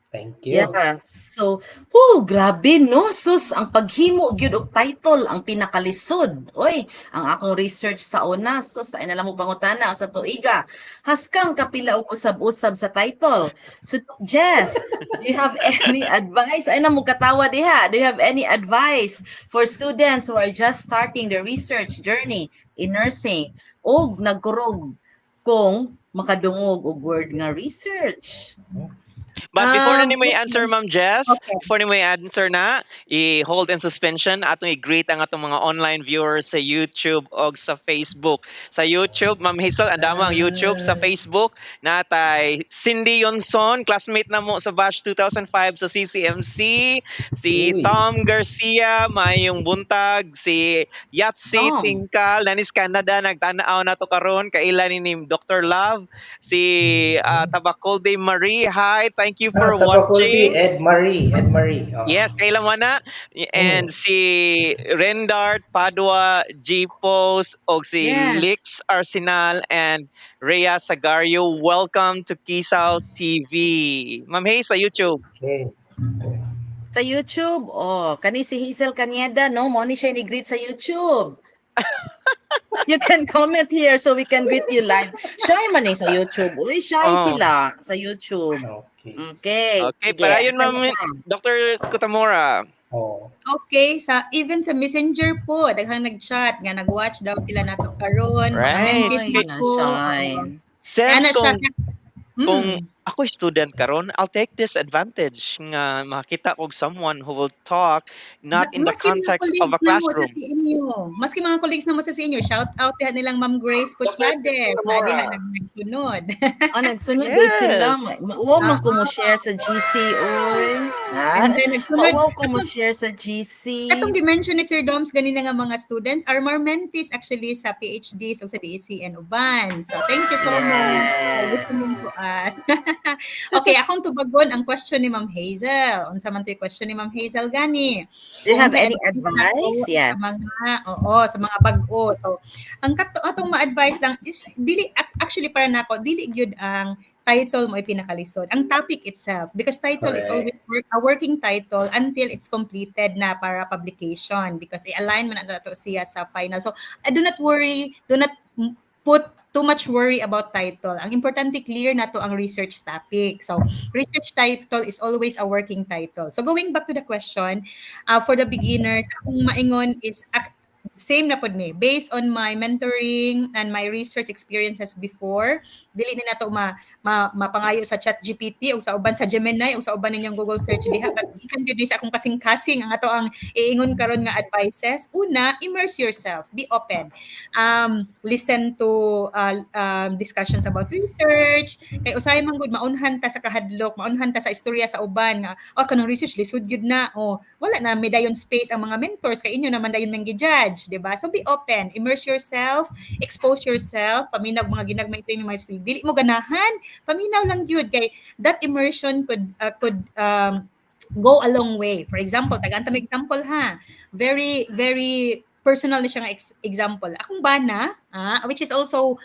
Thank you. Yeah. So, oh, grabe no. Sus, ang paghimo gyud og title ang pinakalisod. Oy, ang akong research sa una, sus, ay nalang mo pangutana sa tuiga. Haskang kapila og usab-usab sa title. So, Jess, do you have any advice? Ay na mo katawa diha. Do you have any advice for students who are just starting their research journey in nursing og nagkurog kung makadungog og word nga research? But before na nimo i-answer, Ma'am Jess, Okay. before nimo i-answer na, i-hold in suspension atong i-greet ang atong mga online viewers sa YouTube og sa Facebook. Sa YouTube, Ma'am Hazel, andamo ang YouTube. Sa Facebook, natay Cindy Yonson, classmate na mo sa batch 2005 sa CCMC, si Uy. Tom Garcia, maayong buntag, si Yatsi Tom. Tingkal, nanis Canada, nagtanaw na to karon, kaila ni Dr. Love, si Tabacolde Marie, hi, thank Thank you for Ah, Tabakulti, watching. Ed Marie, Ed Marie. Oh. Yes, kailan mo na. And si Rendart Padua, G Post, og si Lix Arsenal and Rhea Sagario. Welcome to Kisaw TV. Ma'am Hay, sa YouTube. Okay. Sa YouTube, oh, kani si Hazel Cañeda, no? Mo ni siya ni-greet sa YouTube. You can comment here so we can greet you live. Shy man eh sa YouTube. Uy, shy sila sa YouTube. Okay. Okay. Okay, Sige. padayon, Ma'am Saan ka? Dr. Kutamura. Oh. Okay, sa even sa Messenger po, daghang nag-chat nga nag-watch daw sila nato karon. Mga mentees Ay, na na po. shy. Sems, Ana siya. Kung ako student karon, I'll take this advantage nga makita og someone who will talk not in the Maski mga context of a colleagues na mo sa classroom. CNU. Maski mga colleagues na mo sa CNU, shout out diha nilang Ma'am Grace Puchades. Na diha nagsunod. Ah, nagsunod yes. Sila. Mauwaw man ko mo share sa GC, oy. Ah, And then nagsunod mauwaw ko mo share sa GC. Katong gi-mention ni Sir Doms ganina nga mga students are more mentees actually sa PhDs o sa DEC and uban. So thank you so much for listening to us. Okay, akong tubagon ang question ni Ma'am Hazel. Unsa man to'y question ni Ma'am Hazel gani? Do you have Kung any advice? Yes. Sa mga, oo, sa mga bag-o. So, ang atong ma-advise lang is dili actually para nako dili gyud ang title mo ay pinakalisod. Ang topic itself, because title is Correct. Always a working title until it's completed na para publication because i-align man na nato siya sa final. So, do not worry, do not put too much worry about title. Ang importante, clear na to ang research topic. So, research title is always a working title. So, going back to the question, for the beginners, akong maingon is same na pod ni based on my mentoring and my research experiences before. Dili ni nato ma mapangayo sa ChatGPT o sa uban, sa Gemini o sa uban ninyong Google search diha, but gikan gyud ni sa akong kasing-kasing ang ato ang iingon karon nga advices. Una, immerse yourself, be open, listen to discussions about research kay usahay man gud maunhan ta sa kahadlok, maunhan ta sa istorya sa uban nga, "Oh, kanang research lisod gyud na." Oh, wala na may dayon space ang mga mentors kay inyo naman dayon mang gi-judge, di ba? So be open, immerse yourself, expose yourself, paminaw mga ginagmay training, mga dili mo ganahan, paminaw lang gyud kay that immersion could go a long way. For example, tagaan ta may example ha. Very very personal na siya nga example. Akong bana, which is also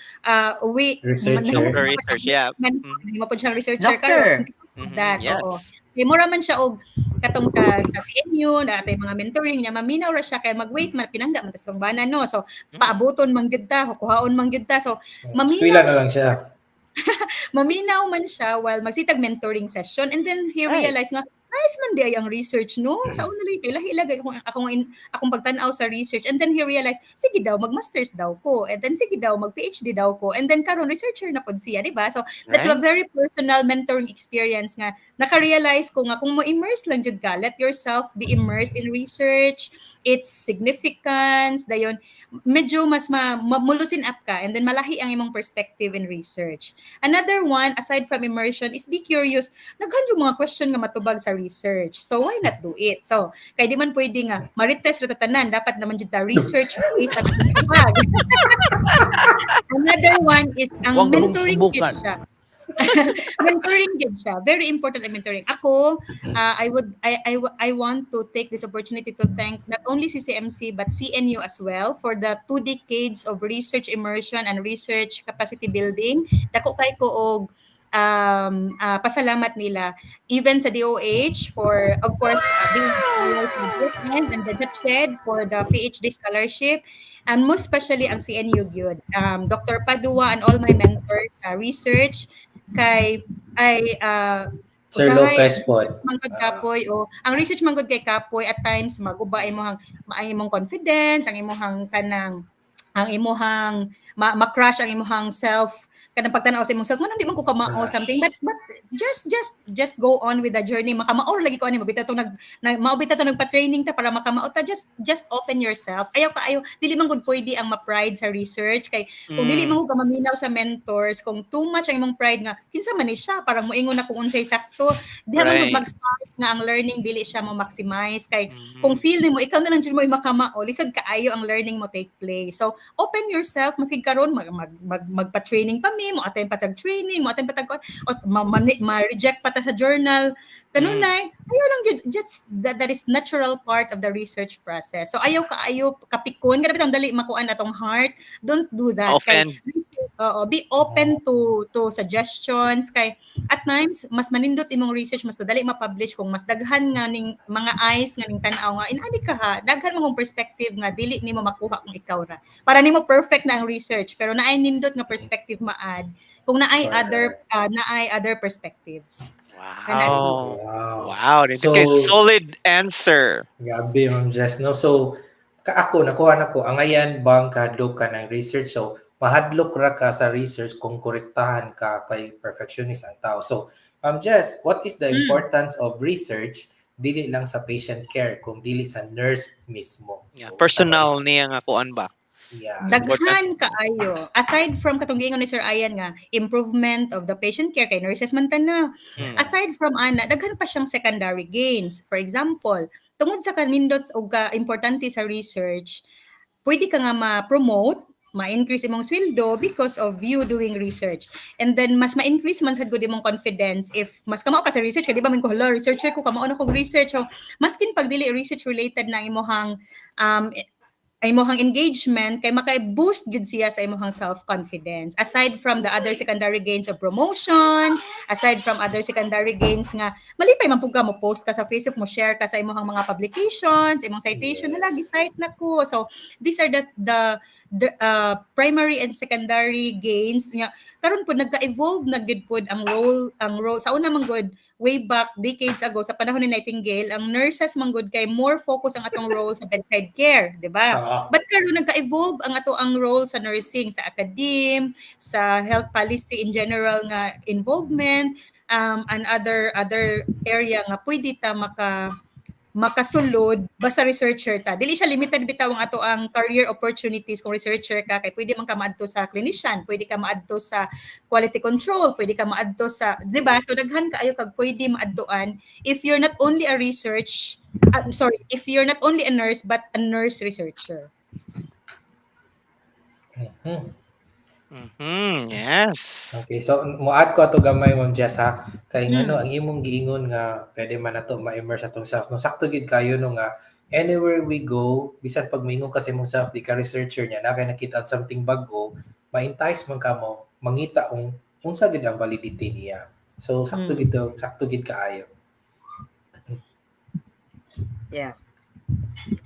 we Researcher. Research, yeah. Man, mo po siyang researcher Doctor. karon. That, oo. Kay mura man siya og katong sa CNU na atay mga mentoring niya, maminaw ra siya kay mag-wait man, pinangga man tas tong bana, no. So paabuton man gyud ta, kuhaon man gyud ta. So maminaw Eskwela na lang siya. Maminaw man siya while magsitag mentoring session and then he realized nga nice man di ay ang research, no? Sa una lang kay lahi lagi akong pagtan-aw sa research and then he realized, sige daw, mag-masters daw ko, and then sige daw, mag PhD daw ko, and then karon researcher na pod siya, di ba? So that's a very personal mentoring experience nga naka-realize ko nga kung mo-immerse lang jud ka, let yourself be immersed in research, its significance, dayon medyo mas ma-loosen up ka and then malahi ang imong perspective in research. Another one, aside from immersion, is be curious. Daghan yung mga question nga matubag sa research. So why not do it? So kay di man pwede nga marites ra tanan, dapat naman jud ta research based ang tubag. Another one is ang Huwag mong mentoring gyud subukan. Siya. Mentoring gyud siya. Very important ang mentoring. Ako, I would I want to take this opportunity to thank not only CCMC but CNU as well for the 2 decades of research immersion and research capacity building. Dako kay ko og pasalamat nila, even sa DOH for, of course, being a and then sa CHED for the PhD scholarship and most especially ang CNU gyud. Dr. Padua and all my mentors sa research kay ay Sir usahay, Lopez po. Manggod kapoy o ang research manggod kay kapoy at times maguba imong imong confidence, ang imong kanang ang imuhang ma-crash ang imuhang self, kanang pagtan-aw sa imong self, nganong di man ko kamao, Crash. Something, but just go on with the journey. Makamao lagi ko ani, mabita tong nag maubita to, nagpa-training ta para makamao ta. Just open yourself. Ayaw ka ayo, dili man gud pwede ang ma-pride sa research kay kung dili man ka maminaw sa mentors, kung too much ang imong pride nga kinsa man ni siya para moingon na kung unsay sakto diha man gud mag-start nga ang learning dili siya mo maximize kay kung feel nimo ikaw na lang jud mo makamao, lisod kaayo ang learning mo take place. So open yourself. Maski karon mag, mag, mag magpa-training pa mi. mi, mo attend pa tag training, mo attend pa tag o ma-reject pa ta sa journal. Kanunay, ayaw lang gyud, just that is natural part of the research process. So ayaw kaayo kapikon, kada bitang dali makuan atong heart. Don't do that. Kay, Offend. Oo, be open to suggestions kay at times mas manindot imong research, mas dali ma-publish kung mas daghan nga ning mga eyes nga ning tan-aw nga inani ka ha, daghan mong perspective nga dili nimo makuha kung ikaw ra. Para nimo perfect na ang research, pero naay nindot nga perspective ma-add kung naay other, naay other perspectives. Wow. Wow. Wow, dito So, kay solid answer. Grabe, Ma'am Jess, no? So, ka ako, nakuha na ko, angayan bang kahadlok ka ng research? So, mahadlok ra ka sa research kung korektahan ka kay perfectionist ang tao. So, Ma'am Jess, what is the importance of research dili lang sa patient care, kung dili sa nurse mismo? Yeah, So, personal niya nga kuan ba? Yeah. Daghan kaayo. Aside from katong giingon ni Sir Ian nga improvement of the patient care kay nurses man ta na. Aside from ana, daghan pa siyang secondary gains. For example, tungod sa kanindot og ka importante sa research, pwede ka nga ma-promote, ma-increase imong sweldo because of you doing research. And then mas ma-increase man sad gud imong confidence if mas kamao ka sa research, kay di ba man ko, "Hala, researcher ko, kamao na kog research." So maskin pag dili research related na imong engagement kay maka-boost gud siya sa imong self-confidence. Aside from the other secondary gains of promotion, aside from other secondary gains nga malipay man pud ka mo post ka sa Facebook, mo share ka sa imong mga publications, imong citation, "Hala, gi-cite na ko." So these are the primary and secondary gains nga karon pud nagka-evolve na gid pud ang role. Sa una man gud, way back decades ago, sa panahon ni Nightingale, ang nurses man gud kay more focus ang atong role sa bedside care, di ba? Oo. But karon nagka-evolve ang ato ang role sa nursing, sa academe, sa health policy in general nga involvement, and other other area nga pwede ta makasulod basta researcher ta. Dili siya limited bitaw ang ato ang career opportunities kung researcher ka kay pwede man ka maadto sa clinician, pwede ka maadto sa quality control, pwede ka maadto sa, di ba? So daghan kaayo kag pwede maadtuan if you're not only a research sorry, if you're not only a nurse but a nurse researcher. Yes. Okay, so mo-add ko ato gamay, Ma'am Jess, ha. Kay ngano ang imong giingon nga pwede man nato ma-immerse atong self, no, sakto gid kayo, no, nga anywhere we go, bisan pag moingon ka sa imong self di ka researcher niya na kay nakita something bag-o, ma-entice man ka mo mangita kung unsa gid ang validity niya. So sakto gid to, sakto gid kaayo.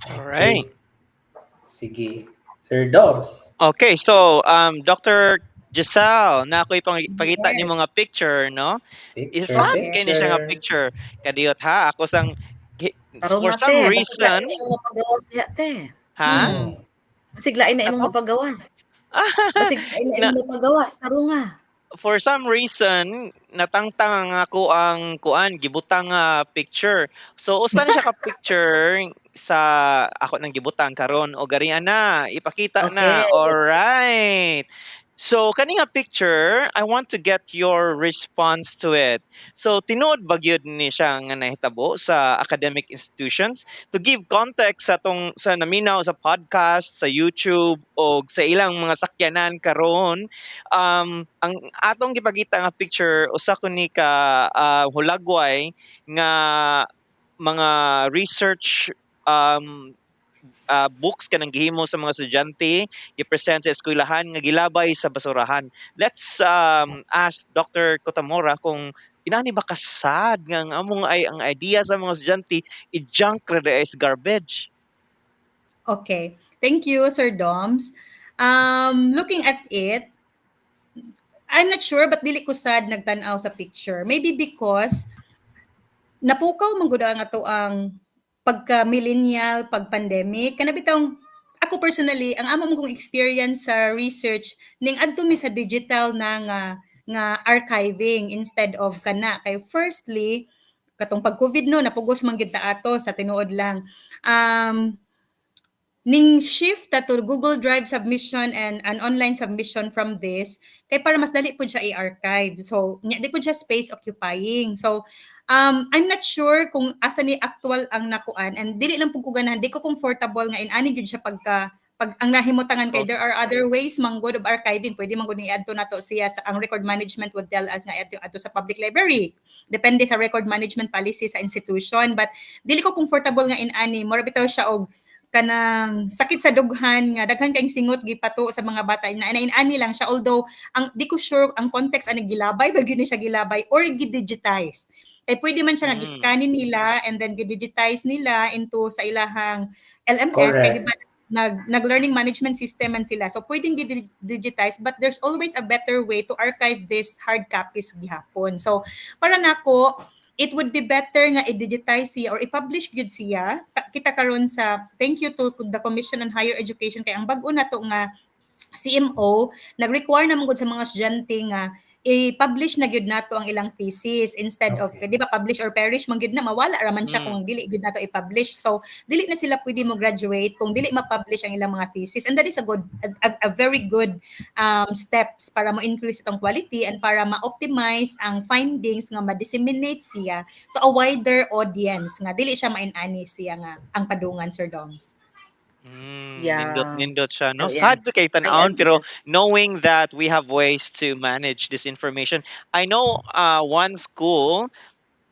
All right. Sige. Sir Dobbs. Okay, so Dr. Giselle, na ako'y pangita ni mga picture, no? Picture, Isa kay ni siya nga picture. Picture. Kadiyot ha, ako sang Tarong for na, some te. Reason, Basig lain na imong mapagawas diha, te. Ha? Basig lain na Sa imong pa? mapagawas. Basig lain na imong mapagawas. Tarong nga. For some reason, natangtang ang ako ang kuan gibutang nga picture. So usa ni siya ka picture sa ako nang gibutang karon o garian na ipakita na. All right. So kani nga picture, I want to get your response to it. So tinuod ba gyud ni siya nga nahitabo sa academic institutions? To give context sa tong sa naminaw sa podcast, sa YouTube o sa ilang mga sakyanan karon, ang atong gipakita nga picture usa ko ni ka hulagway nga mga research books kanang gihimo sa mga estudyante, gi-present sa eskwelahan nga gilabay sa basurahan. Let's ask Dr. Kotamora kung inani ba ka-sad nga ang among ay ang idea sa mga estudyante i-junk ra is garbage. Okay. Thank you, Sir Doms. Looking at it, I'm not sure but dili ko sad nagtan-aw sa picture. Maybe because napukaw man gud ang ato ang pagka-millennial, pag-pandemic. Kana bitawng ako personally, ang amo kong experience sa research ning adto mi sa digital na nga archiving instead of kana kay firstly katong pag COVID, no, napugos man gid ta ato sa tinuod lang, ning shift ta to Google Drive submission and an online submission from this kay para mas dali pud siya i-archive. So nya di pud siya space occupying. So I'm not sure kung asa ni actual ang nakuan and dili lang pud ko ganahan, di ko comfortable nga inani gyud siya pagka Pag ang nahimutangan kay So, there are other ways man gud of archiving. Pwede man gud iadto nato siya sa, ang record management would tell us nga iadto adto sa public library. Depende sa record management policy sa institution, but dili ko comfortable nga inani. Mura bitaw siya og kanang sakit sa dughan nga daghan kayong singot gipato sa mga bata na inani lang siya, although ang di ko sure ang context ani, gilabay ba gyud ni siya, gilabay or gi-digitize, kay pwede man siya nga gi-scanin nila and then gi-digitize nila into sa ilahang LMS kay di Correct. ba nag learning management system man sila, so pwedeng gi-digitize, but there's always a better way to archive this hard copies gihapon. So para nako, it would be better nga i-digitize siya or i-publish gyud siya. Kita karon sa, thank you to the Commission on Higher Education, kay ang bag-o nato nga CMO nag-require naman gud sa mga estudyante nga i-publish na gyud nato ang ilang thesis instead of di ba, publish or perish man gyud na, mawala ra man siya kung dili gyud nato i-publish. So dili na sila pwede mo graduate kung dili ma-publish ang ilang mga thesis, and that is a good a very good steps para mo-increase itong quality and para ma-optimize ang findings nga ma-disseminate siya to a wider audience nga dili siya main-ani siya nga ang padungan, Sir Doms. Nindot nindot siya, no? So, yeah. Sad ba kay I tan-awon, pero yes. knowing that we have ways to manage this information. I know one school,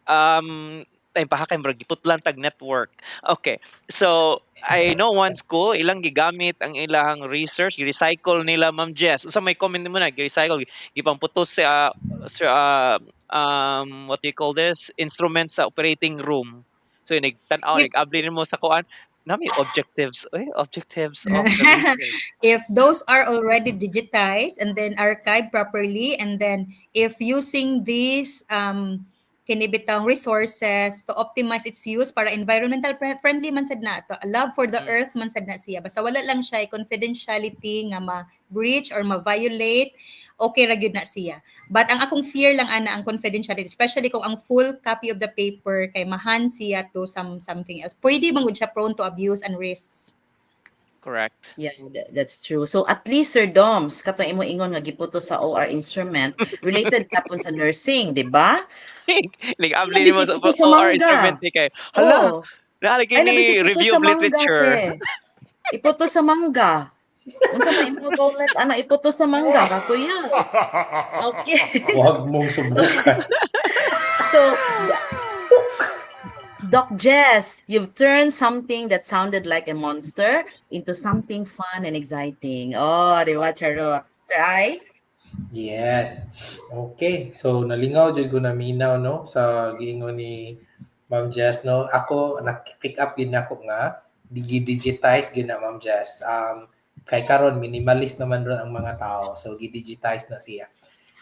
ay baka kay murag giputlan tag network. Okay. So I know one school, ilang gigamit ang ilang research, gi-recycle nila, Ma'am Jess. Unsa may comment nimo na gi-recycle, gipangputos sa, what do you call this? Instruments sa operating room. So nagtan-aw, nag-abli nimo sa kuan, nami objectives, eh, objectives of the research. If those are already digitized and then archived properly, and then if using these kini bitang resources to optimize its use para environmental friendly man sad na to, love for the earth man sad na siya, basta wala lang siya confidentiality nga ma-breach or ma-violate, okay ra gyud na siya. But ang akong fear lang ana ang confidentiality, especially kung ang full copy of the paper kay mahan siya to something else, pwede man gud siya prone to abuse and risks. Correct. Yeah, that's true. So at least, Sir Doms, katong imo ingon nga giputo sa OR instrument, related kapon sa nursing, di ba? Nag-abli nimo sa Iputo sa OR mangga. Instrument ni kay hala, Oh. naa lagi Ay, ni labis iputo review sa of mangga, literature. te. Iputo sa mangga. Unsa may imong comment ana, iputo sa mangga ka, kuya? Okay. Huwag mong subukan. So, Doc Jess, you've turned something that sounded like a monster into something fun and exciting. Oh, di ba, Charot? Sir I? Yes. Okay. So nalingaw jud ko, naminaw, no, sa giingon ni Ma'am Jess, no. Ako, na-pick up gid nako nga digi-digitize gid na, Ma'am Jess. Kay karon minimalist naman ron ang mga tao. So gi-digitize na siya.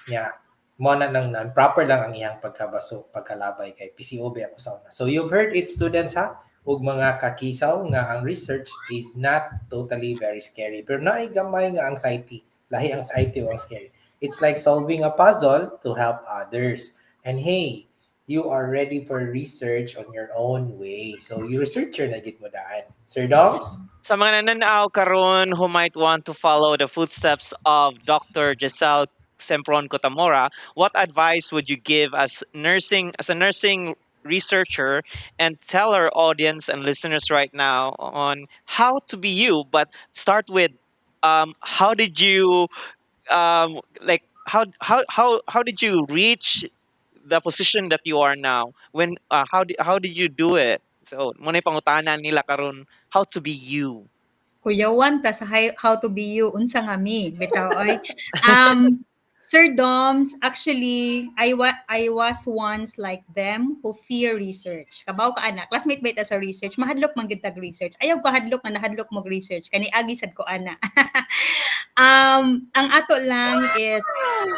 Nya mo na nang nan proper lang ang iyang pagkabaso, pagkalabay, kay PCOB ako sa una. So you've heard it, students, ha, ug mga kakisaw, nga ang research is not totally very scary. Pero naay gamay nga anxiety. Lahi ang anxiety o ang scary. It's like solving a puzzle to help others. And hey, you are ready for research on your own way. So you researcher na gid mo daan. Sir Doms? Sa mga nananaw karon who might want to follow the footsteps of Dr. Giselle Sempron Cotamora, what advice would you give as a nursing researcher and tell our audience and listeners right now on how to be you? But start with how did you like how did you reach the position that you are now? When how did you do it? So mao na pangutana nila karon, how to be you. Kuyawan ta sa how to be you, unsa nga mi bitaw oy. Sir Doms, actually I was once like them who fear research. Kabaw ka ana, classmate ba ta sa research, mahadlok man gyud tag research. Ayaw ka hadlok nga nahadlok mo research kani agi sad ko ana. Ang ato lang is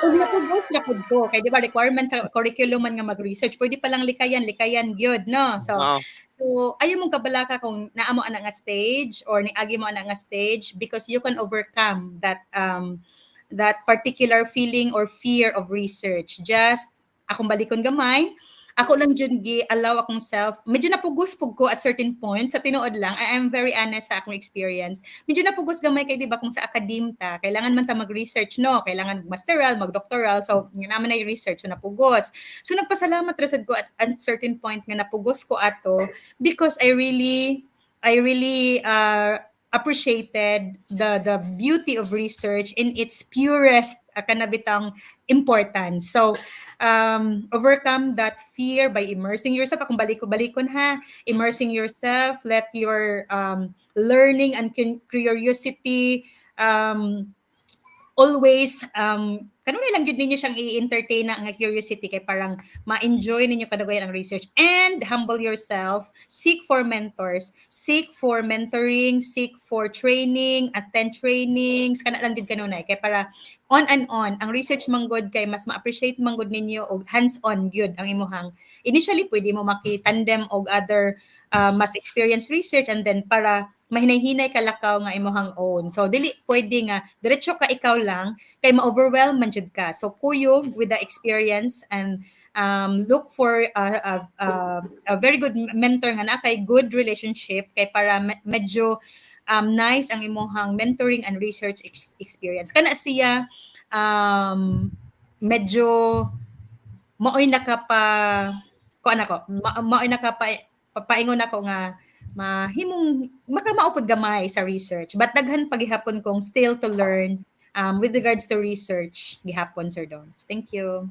ug napugos ra pud ko kay di ba requirement sa curriculum man nga mag-research, pwede pa lang likayan, likayan gyud, no? So Oo. So ayaw mong kabalaka kung naa mo ana nga stage or niagi mo ana nga stage because you can overcome that particular feeling or fear of research. Just akong balikon gamay, ako lang jud gi allow akong self. Medyo napugos pug ko at certain point sa tinuod lang. I am very honest sa akong experience. Medyo napugos gamay kay di ba kung sa academe ta, kailangan man ta mag-research, no? Kailangan mag-masteral, mag-doctoral. So nga naman ay research, so napugos. So nagpasalamat ra sad ko at certain point nga napugos ko ato because I really appreciated the beauty of research in its purest kanabitang importance. So overcome that fear by immersing yourself. Akong baliko-balikon ha, immersing yourself, let your learning and curiosity always kanunay lang gyud ninyo siyang i-entertain na ang curiosity kay parang ma-enjoy ninyo kadagwayan ang research. And humble yourself, seek for mentors, seek for mentoring, seek for training, attend trainings, kana lang gyud kanunay kay para on and on ang research manggod kay mas ma-appreciate manggod ninyo og hands-on gyud ang imuhang initially. Pwede mo maki-tandem og other mas experienced research and then para mahinay-hinay kalakaw nga imuhang own. So dili pwede nga diretso ka ikaw lang kay ma-overwhelm man jud ka. So kuyog with the experience and look for a very good mentor nga naa kay good relationship kay para medyo nice ang imuhang mentoring and research experience. Kana siya medyo maoy nakapa kuan ako maoy nakapa papaingon ako nga mahimong makamao pud gamay sa research, but daghan pa gihapon kong still to learn with regards to research gihapon, Sir Dons. Thank you.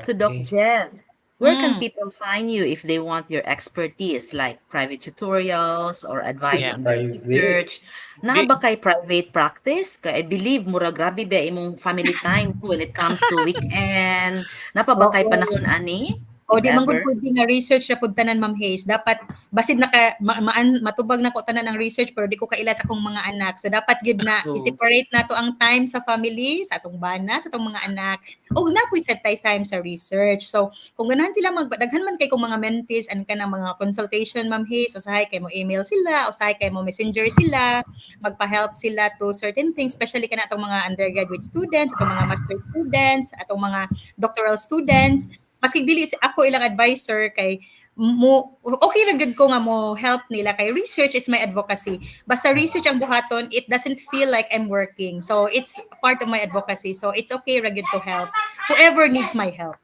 So Doc Jess, where can people find you if they want your expertise, like private tutorials or advice on their Private. Research? Naa ba kay private practice? Kay I believe mura grabe ba imong family time when it comes to weekend. Naa pa ba kay Oo. Panahon ani? O If di man gud ever? Pwede nga research ra pud tanan, Ma'am Hayes. Dapat basin naka maan matubag na ko tanan ang research pero di ko kaila sa akong mga anak. So dapat gyud na True. I-separate nato ang time sa family, sa atong bana, sa atong mga anak. Ug naa puy set time sa research. So kung ganahan sila mag daghan man kay kong mga mentees and kanang mga consultation, Ma'am Hayes, usahay kay mo email sila, usahay kay mo messenger sila, magpa-help sila to certain things, especially kana atong mga undergraduate students, atong mga master students, atong mga doctoral students. Maski dili ako ilang advisor kay mo okay ra gyud ko nga mo help nila kay research is my advocacy. Basta research ang buhaton, it doesn't feel like I'm working. So it's part of my advocacy. So it's okay ra gyud to help whoever needs my help.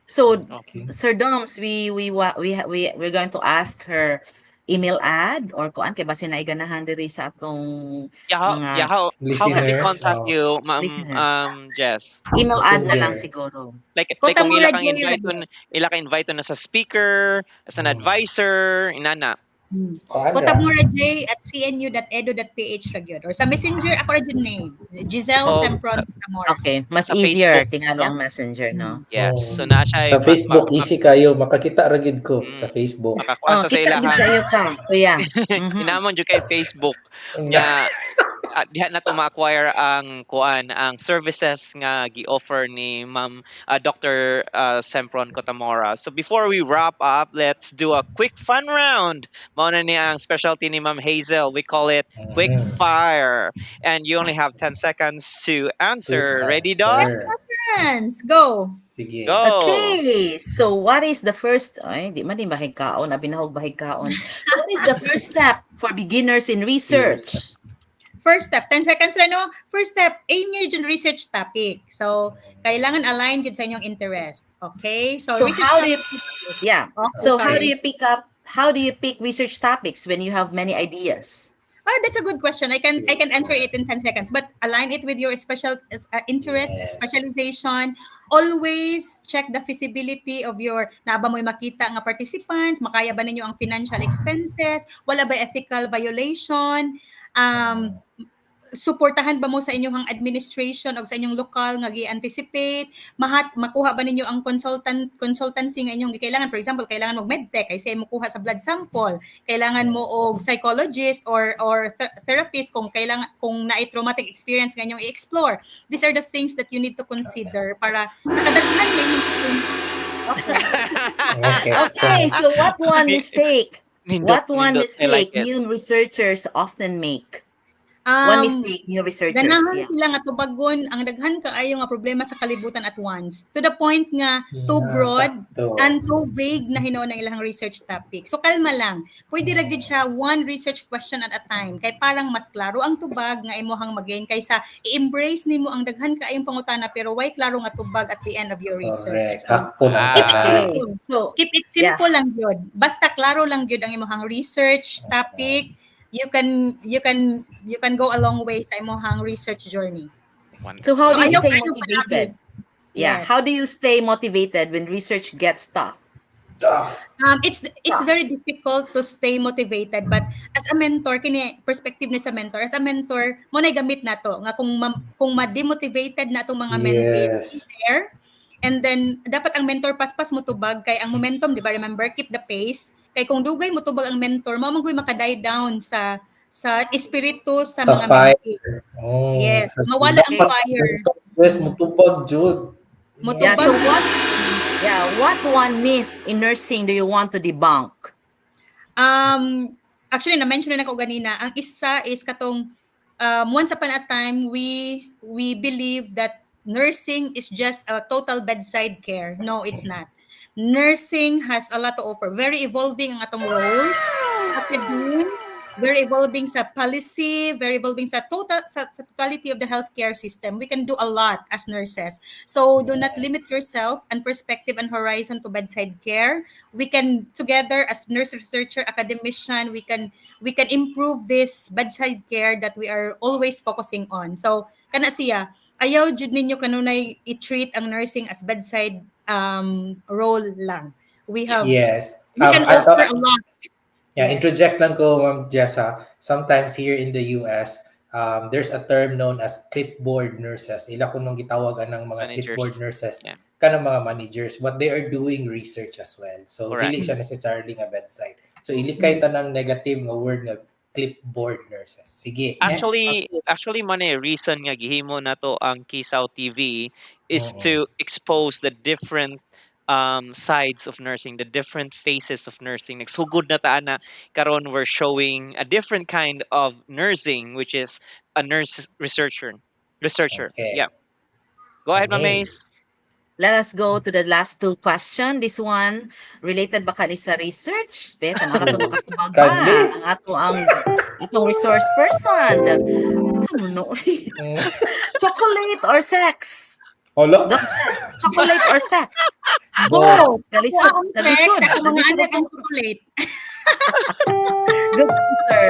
So Sir Doms, we wa- we ha- we we're going to ask her email ad or kuan kay basin na ganahan diri sa atong Yeah, how, mga yeah, how can they Listeners, contact oh. you, Ma'am listeners. Jess? Email ad na lang Messenger. Siguro. Like kung ila Kotamura kang J invite on, ila kang invite na sa speaker, as an advisor, inana. Kuan ra. kotamoraj@cnu.edu.ph ra gyud. Or sa messenger ako ra jud name. Giselle Oh, Sempron Kotamora. Okay, mas Sa easier Facebook, tingali no? ang messenger, no? Yes. Oh. So naa siya Sa Facebook easy kayo makakita ra gyud ko sa Facebook. Makakuha Oh, ta sa kita gid ilahang kayo ka, kuya. Inamon jud kay Facebook nya diha na to ma-acquire ang kuan ang services nga gi-offer ni Ma'am Dr. Sempron Cotamora. So before we wrap up, let's do a quick fun round. Mao na niya ang specialty ni Ma'am Hazel. We call it quick fire. And you only have 10 seconds to answer. Ready, Doc? Answer. Hands, go. Sige. Go. Okay, so what is the first, ay, di man din bahigkaon, abi na og bahigkaon. So what is the first step for beginners in research? First step, 10 seconds ra, no? First step, aim nyo yung research topic. So, kailangan align yun sa inyong interest. Okay? So, So research how do you topic. Yeah. Okay, So how sorry. do you pick up how do you pick research topics when you have many ideas? Oh, that's a good question. I can answer it in 10 seconds, but align it with your special interest, specialization. Always check the feasibility of your naa ba mo'y makita nga participants, makaya ba ninyo ang financial expenses, wala ba ethical violation, suportahan ba mo sa inyong administration o sa inyong lokal nga gi-anticipate, mahat makuha ba ninyo ang consultancy nga inyong gikailangan? For example, kailangan mo medtech kay say mo kuha sa blood sample, kailangan mo og psychologist or therapist kung kailangan kung naay traumatic experience nga inyong i-explore. These are the things that you need to consider para sa kadaghan nga inyong Okay. Okay, so what one mistake? Nindot, What one nindot. I like mistake it. new researchers often make? One mistake new researchers, Ganahan sila nga tubagon ang daghan kaayo nga problema sa kalibutan at once. To the point nga too broad sakto. And too vague na hinuon ang ilang research topic. So kalma lang. Pwede ra gyud siya one research question at a time kay parang mas klaro ang tubag nga imuhang magain kaysa i-embrace nimo ang daghan kaayong pangutana pero way klaro nga tubag at the end of your research. Correct. So, Hakpon ang Ah. keep it tanan. Okay, simple. So Keep it simple lang gyud. Basta klaro lang gyud ang imuhang research topic. You can go a long way sa imong research journey. So how So do you ayaw stay ayaw motivated? palagi. Yeah, Yes. how do you stay motivated when research gets tough? Tough. It's Tough. Very difficult to stay motivated, but as a mentor, kini perspective ni sa mentor, as a mentor mo na gamit nato nga kung ma-demotivated na atong mga mentees there, and then dapat ang mentor paspas mo tubag kay ang momentum, di ba? Remember, keep the pace, kay kung dugay mo tubag ang mentor, mao man gud maka-die down sa espiritu sa Sa mga fire. mentees. Oh, Yes, sa mawala ang dapat fire. mentor, yes, mutubag jud. Yeah, Mutubag. so what one myth in nursing do you want to debunk? Actually, na-mention na ko ganina, ang isa is katong once upon a time, we believe that nursing is just a total bedside care. No, it's not. Nursing has a lot to offer. Very evolving ang atong roles. Academe, very evolving sa policy, very evolving sa totality of the healthcare system. We can do a lot as nurses. So do not limit yourself and perspective and horizon to bedside care. We can together as nurse researcher, academician, we can improve this bedside care that we are always focusing on. So kana siya, ayaw jud ninyo kanunay i-treat ang nursing as bedside role lang. We have we can offer a lot. Yeah, Yes. interject lang ko, Ma'am Jessa. Sometimes here in the US, there's a term known as clipboard nurses. Ila kunong gitawag anang mga Managers. Clipboard nurses. Kanang mga managers, but they are doing research as well. So Correct. dili siya necessarily nga bedside. So ilikay tanang negative nga word nga clipboard nurses. Sige, next. Actually man eh, reason nga gihimo nato ang Kisaw TV is Oo. To expose the different sides of nursing, the different faces of nursing. Nagsugod na ta na karon, we're showing a different kind of nursing, which is a nurse researcher. Researcher. Okay. Yeah. Go ahead, Ma'am Amaze. Mace. Let us go to the last two question. This one, related ba kani sa research? Be, tanaw na ito makatubag ba? Kani. Ang ato ang atong resource person. Sumuno. Chocolate or sex? Hala? Doc Jess, chocolate or sex? Both. Both. Nalisod. Ako ang sex, Nalisod. ako mga Nalisod. anak ang chocolate. Good answer.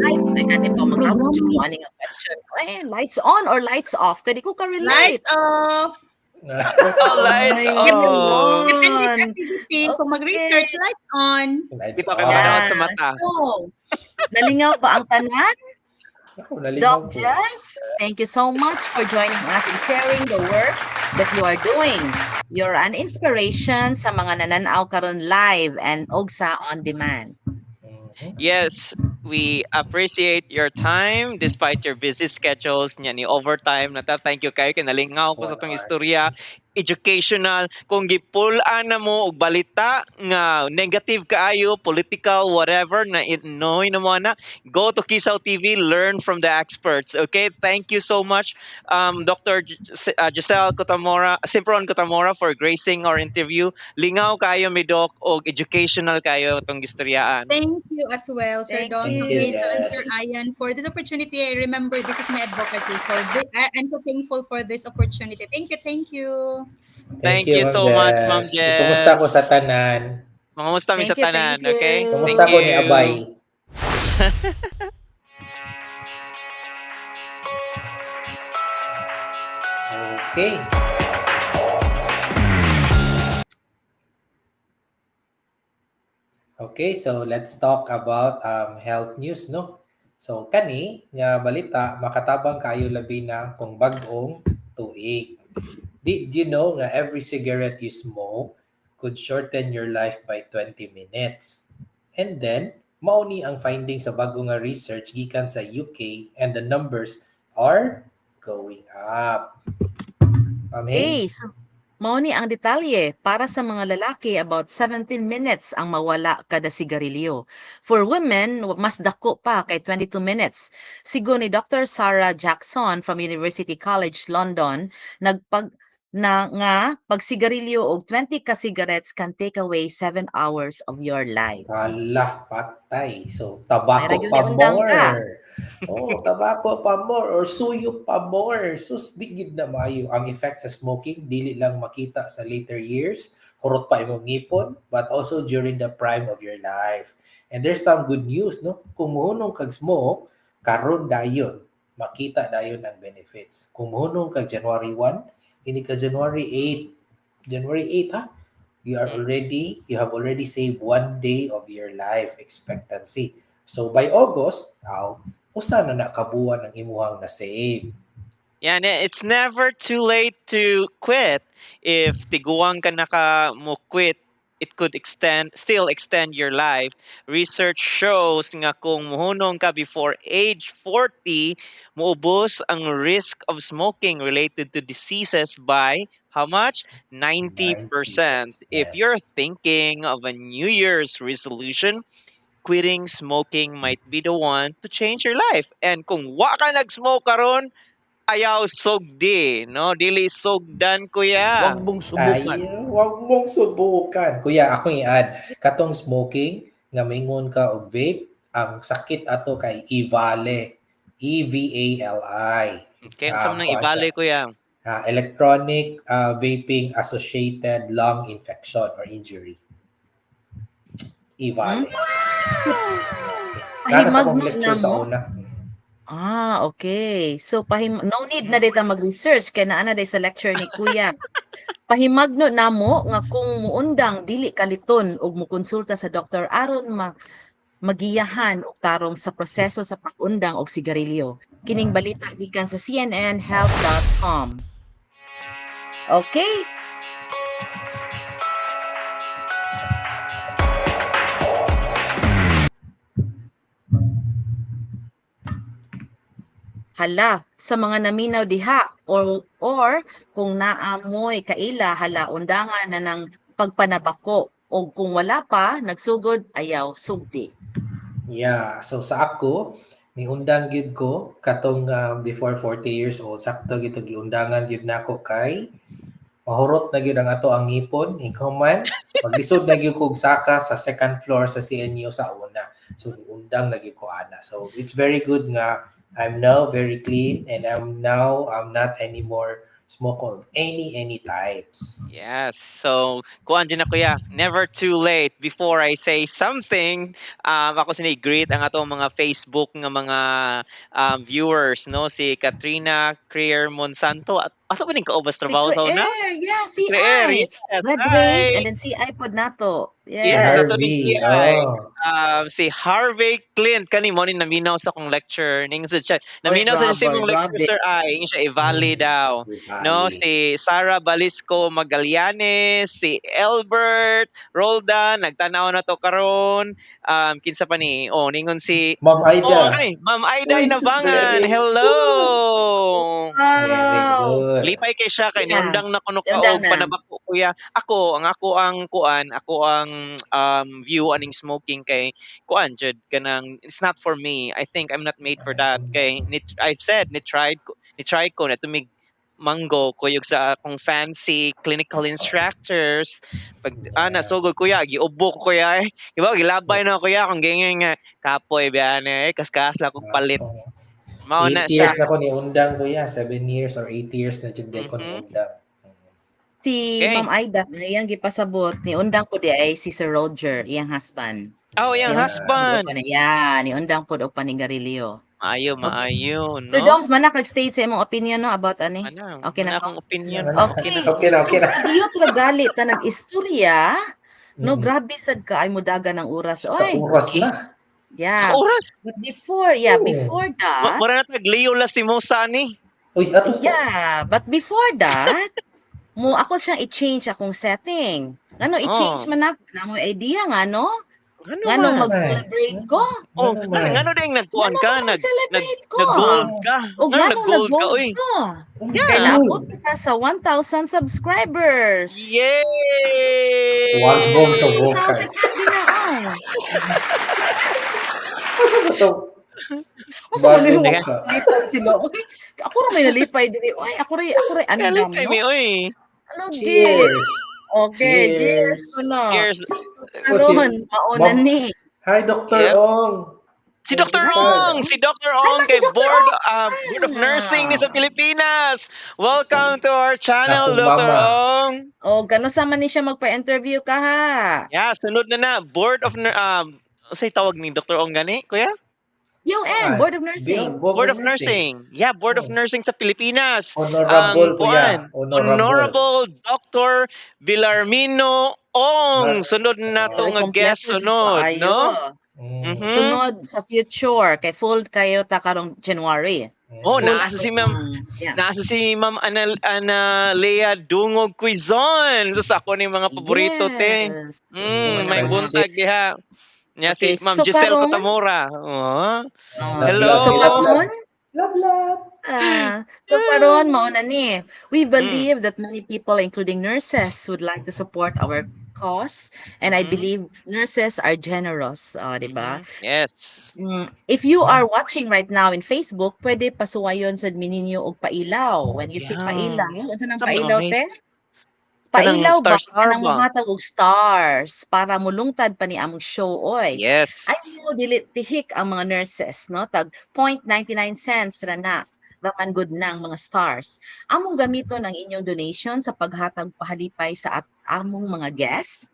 Lights, ay kani pa mag-abot ko ani nga question. Eh, lights on or lights off? Kaya di ko ka-relate. Lights off. Oh, lights Ay, off. Depende sa ganon. activity. Kung mag-research, lights on. Lights Kita kay off. manawat sa mata. So, nalingaw ba ang tanan? Ako, nalingaw Doc ko. Jess, thank you so much for joining us and sharing the work that you are doing. You're an inspiration sa mga nananaw karon live and og sa on demand. Yes, we appreciate your time despite your busy schedules nya ni overtime na ta. Thank you kayo kay nalingaw ko sa One atong hour. Istorya, educational. Kung gipul-an na mo og balita nga negative kaayo, political, whatever na annoy na mo na, go to Kisaw TV, learn from the experts. Okay, thank you so much, Dr. Giselle Cutamora, Cimperon Cutamora, for gracing our interview. Lingaw kayo mi, Doc, og educational kayo atong gistoryaan. Thank you as well, Sir Thank Don you. Thank you, Hazel and Sir yes. Ian, for this opportunity. I remember this is my advocacy. So I'm so thankful for this opportunity. Thank you, thank you. Thank you Ma'am so much, Ma'am Jess. Kumusta ko sa Jess. tanan? Mangamusta mi Thank sa you, tanan, thank okay? you. Kumusta Thank ko ni you. Abay? Okay. Okay, so let's talk about health news, no? So kani nga balita makatabang kayo labi na kung bag-ong tuig. Did you know nga every cigarette you smoke could shorten your life by 20 minutes? And then, mao ni ang finding sa bago nga research gikan sa UK, and the numbers are going up. Ma'am Okay, Hayes? So mao ni ang detalye. Para sa mga lalaki, about 17 minutes ang mawala kada sigarilyo. For women, mas dako pa kay 22 minutes. Sigon ni Dr. Sarah Jackson from University College London, nagpag na nga pagsigarilyo og 20 ka cigarettes can take away 7 hours of your life. Hala, patay. So, May tabako ra gyud pa ni undang ka. more. Oh, tabako pa more or suyo pa more. Sus, di gid na maayo. Ang effect sa smoking, dili lang makita sa later years. hurot pa imong ngipon, but also during the prime of your life. And there's some good news, no? Kung mohunong kag smoke, karon dayon, makita dayon ang benefits. Kung mohunong kag January 1, ini ka January 8, January 8 ha, you have already saved one day of your life expectancy. So by August, now, usa na na kabuwan ang imuhang na-save. Yeah, and it's never too late to quit. If tiguang ka naka mo quit, it could extend still extend your life. Research shows nga kung muhunong ka before age 40, muubos ang risk of smoking related to diseases by how much? 90%. If 90%. you're thinking of a New Year's resolution, quitting smoking might be the one to change your life. And kung wa ka nag-smoke karon, ayaw sugdi, no? Dili sugdan, kuya. Wag mong subukan. Ay, wag mong subukan. Kuya, ako i-add, katong smoking, nga maingon ka og vape, ang sakit ato kay EVALI. EVALI. Okay, unsa man ang Kuan EVALI, siya. Kuya? Electronic vaping associated lung infection or injury. EVALI. Nana sa akong Pahimagno lecture na sa mo. una. Ah, okay. So no need na dita mag-research kay naa na day sa lecture ni Kuya. Pahimagno namo nga kung muundang dili kaliton og mukonsulta sa doktor aron magiyahan og tarong sa proseso sa pag-undang og sigarilyo. Kining balita gikan sa cnnhealth.com. Okay. Hala, sa mga naminaw diha or kung naamoy kaila, hala, undangan na ng pagpanabako o kung wala pa nagsugod, ayaw sugdi. Yeah, so sa ako niundang gyud ko katong before 40 years old, sakto gito giundangan gyud nako kay mahurot na gyud ang ato ang ngipon, ikaw man maglisod na gyud kog saka sa second floor sa CNU sa una. So niundang na gyud ko ana. So it's very good nga I'm now very clean and I'm not anymore smoke of any types. Yes. So, kuan dyan na, kuya. Never too late. Before I say something, ako sini-greet ang atong mga Facebook nga mga viewers, no? Si Katrina Creer Monsanto. At asa ba ning kaubas Si trabaho sa una? Claire, yeah, Si Claire, CI. yes. Graduate Hi. and then CI pod nato. Si Yes, Yes. ato ning Harvey. CI. Oh. Si Harvey Clint kani mo ni naminaw sa akong lecture. Ning sa siya, Oy, naminaw sa siya grabe, imong lecture, grabe. sir, ay ing siya EVALI daw. No, EVALI. si Sarah Balisco Magallanes, si Albert Roldan nagtan-aw na to karon. Kinsa pa ni? Oh, ningon si Ma'am Aida. Oh, kani, Ma'am Aida Uy, sus, Inabangan. very Hello. Very Wow. good. Lipay kay siya kay niundang na kuno ka Niundang og na. panabako, kuya. Ako ang ako ang view aning smoking kay kuan jud kanang it's not for me. I think I'm not made for that kay ni, I've said ni try ko na tumig mango kuyog sa akong fancy clinical instructors pag ana sugod, kuya, giubo ko, kuya, eh. Di ba gilabay na Sus. kuya kung ganyan nga kapoy biyan eh, kaskas lang kog palit mao na 8 siya. Years na ko ni undang, kuya. 7 years or 8 years na jud ko ni undang. Si Ma'am Aida, iyang gipasabot, ni undang po di ay si Sir Roger, iyang husband. Oh, iyang Ni undang husband. pud og yeah, ni undang pod og panigarilyo. Maayo, Okay. maayo, Sir no? Doms, man kag-state sa imong opinion, no, about ani? Ana, Okay na ana ko? akong opinion. Wala. Okay na. Okay na, okay So, na. padiyo talagali ta nag-istorya, no, grabe sad ka ay mudagan ng oras. Sa Oy. oras na. Yeah. Sa oras. But before, yeah, Oo. before that, Mura na tag Leo Lastimosa ni. Uy, ato po. Yeah, but before that, mo ako siyang i-change akong setting. Ano, i-change Oh. man na mo idea nga no? Ano Ngano man? mag-celebrate ko? Oh, Ngano ngano man? ngano ding nagkuan Ngano ka, man nag nag-celebrate ko? nag-gold ka. O Ngano ngano nag-gold ka nag-gold oy? ko? Yeah. Kay naabot kita sa 1,000 subscribers. Yay! Wag mong subukan. 1,000 na, oh. Asa ba to? Asa man Bagong yung mukha. nalipan sila? Uy, ako ra may nalipay diri. Uy, ako ra ano dam, Nalipay no? mi oy. Ano di? Cheers! Okay, cheers Cheers! ko na. Cheers. Karon, mauna Ma'am- ni. Hi, Dr. Yep. Ong! Si Dr. Yeah. Ong, si Dr. Ay, Ong ma, si kay Dr. Board of Nursing ni sa Pilipinas. Welcome to our channel, Akong Dr. mama. Ong. O, gano sa man ni siya magpa-interview ka ha. Yeah, sunod na na Board of unsay tawag ni Dr. Ong gani, kuya? BON, Ah, Board of Nursing. Board of Nursing. Yeah, Board of Oh. Nursing sa Pilipinas. Honorable, Ang kuya. kuan, Honorable. Honorable Dr. Bilarmino Ong. Sunod na to Ay, nga guest kompleto jud sunod, kaayo. no? Sunod sa future kay full kayo ta karong January. Oh, Full naasa si Ma'am yeah. Naasa si Ma'am Ana Lea Dungog Quizon. So sa ako ni mga paborito te. Yes. May Friendship. buntag diha. Nya si Okay, Ma'am so Giselle karon Cotamora. Oh. Oh, Hello. so karon Love, love. Ah, so karon mao na ni. We believe that many people, including nurses, would like to support our cause, and I believe nurses are generous, oh, di ba? Yes. If you are watching right now in Facebook, pwede pasuwayon sad mi ninyo og pailaw. When you say pailaw, unsa nang Sa mga pailaw te? amazing. Kanang Pailaw ba star star kanang ba? mohatag og stars para molungtad pa ni among show oy. Yes. Ay mo dili tihik ang mga nurses, no? Tag 0.99 cents ra na raman good nang mga stars. Among gamiton ang inyong donation sa paghatag pahalipay sa among mga guests.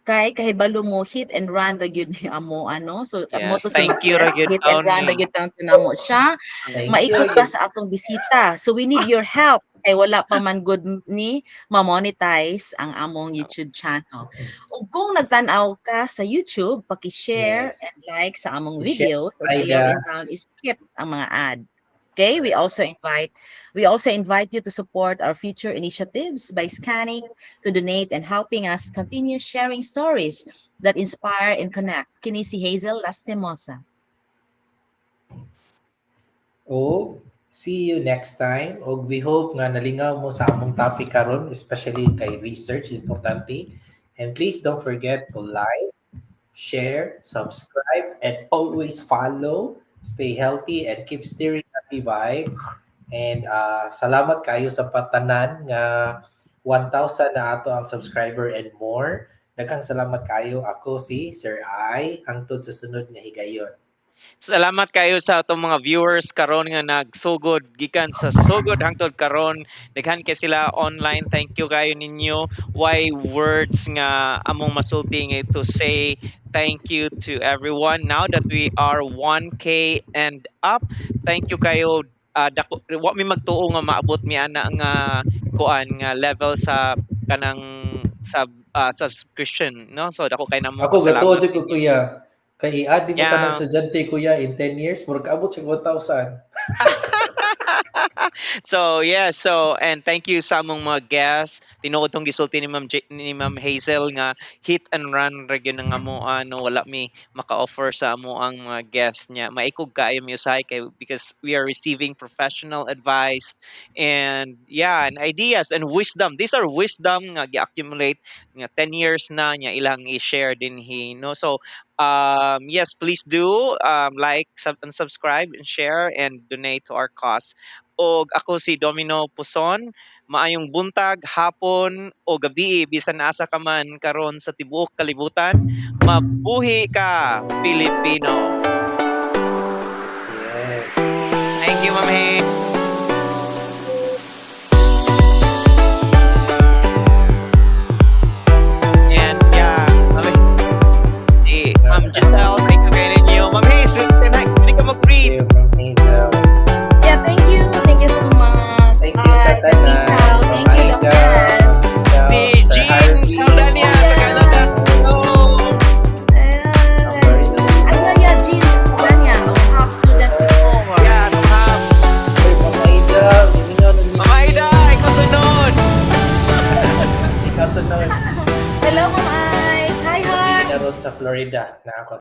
Kay kahibalo mo, hit and run ra gyud ni amo ano. So mo Yes, to sa thank you ra gyud hit and run ra Tony. gyud taon namo siya. Thank Maikot you. ka sa atong bisita. So we need your help kay wala pa man gud ni ma-monetize ang among YouTube channel. Ug kung nagtan-aw ka sa YouTube, paki-share and like sa among I-share, videos ug ayaw Aida. in town skip ang mga ad. Okay, we also invite you to support our future initiatives by scanning to donate and helping us continue sharing stories that inspire and connect. Kini si Hazel Lastimosa. O see you next time. Og we hope nga nalingaw mo sa among topic karon, especially kay research importante. And please don't forget to like, share, subscribe, and always follow. Stay healthy and keep steering happy vibes. And salamat kayo sa patanan nga 1,000 na ato ang subscriber and more. Daghang salamat kayo. Ako si Sir I. Hangtod sa sunod nga higayon. Salamat kayo sa atong mga viewers karon nga nagsugod gikan sa sugod hangtod karon. Daghan kay sila online. Thank you kayo ninyo. Why words nga among masulti nga to say thank you to everyone now that we are 1K and up. Thank you kayo. Dako, wa mi magtuo nga maabot mi ana nga kuan nga level sa kanang sa subscription, no? So dako kay namo Ako gatuo pasalamat jud ko ninyo. kuya. Kay i-add mo tanan estudyante kuya in 10 years, murag kaabot siya 1,000. So yeah, so and thank you sa among mga guests. Tinuod tong gisulti ni Ma'am Hazel nga hit and run ra gyud ang amo ano, wala mi maka-offer sa amo ang mga guests niya. Maikog kaayo mi usahay kay because we are receiving professional advice and, yeah, and ideas and wisdom. These are wisdom nga gi-accumulate nga 10 years na niya ilang i-share dinhi, no? So yes, please do like, sub and subscribe and share and donate to our cause. Og ako si Domino Puson, maayong buntag, hapon o gabi bisan asa ka man karon sa tibuok kalibutan. Mabuhi ka, Pilipino. Yes. Thank you, Ma'am Hay. And yeah, Ma'am, si Ma'am Giselle, thank you kay ninyo. Ma'am Hazel, can ka mag-greet? Thank you, Ma'am Hazel. Yeah, thank you. Thank you so much. Thank you sa Bye. Peace tanan. out. Ma'am Thank you, Aida, Doc Jess. Ma'am Giselle, Si Sir Jean Harvey. Saldana sa Canada. Hello. Ay, ay, yeah, Jean Saldana, our top student before. Yeah, top. Ay, Ma'am Aida, mimingaw na Ma'am Aida, ikaw sunod. Ikaw sunod. Hello, Ma'am Ais. Hi, Gabi Heart. na ron sa Florida na ako.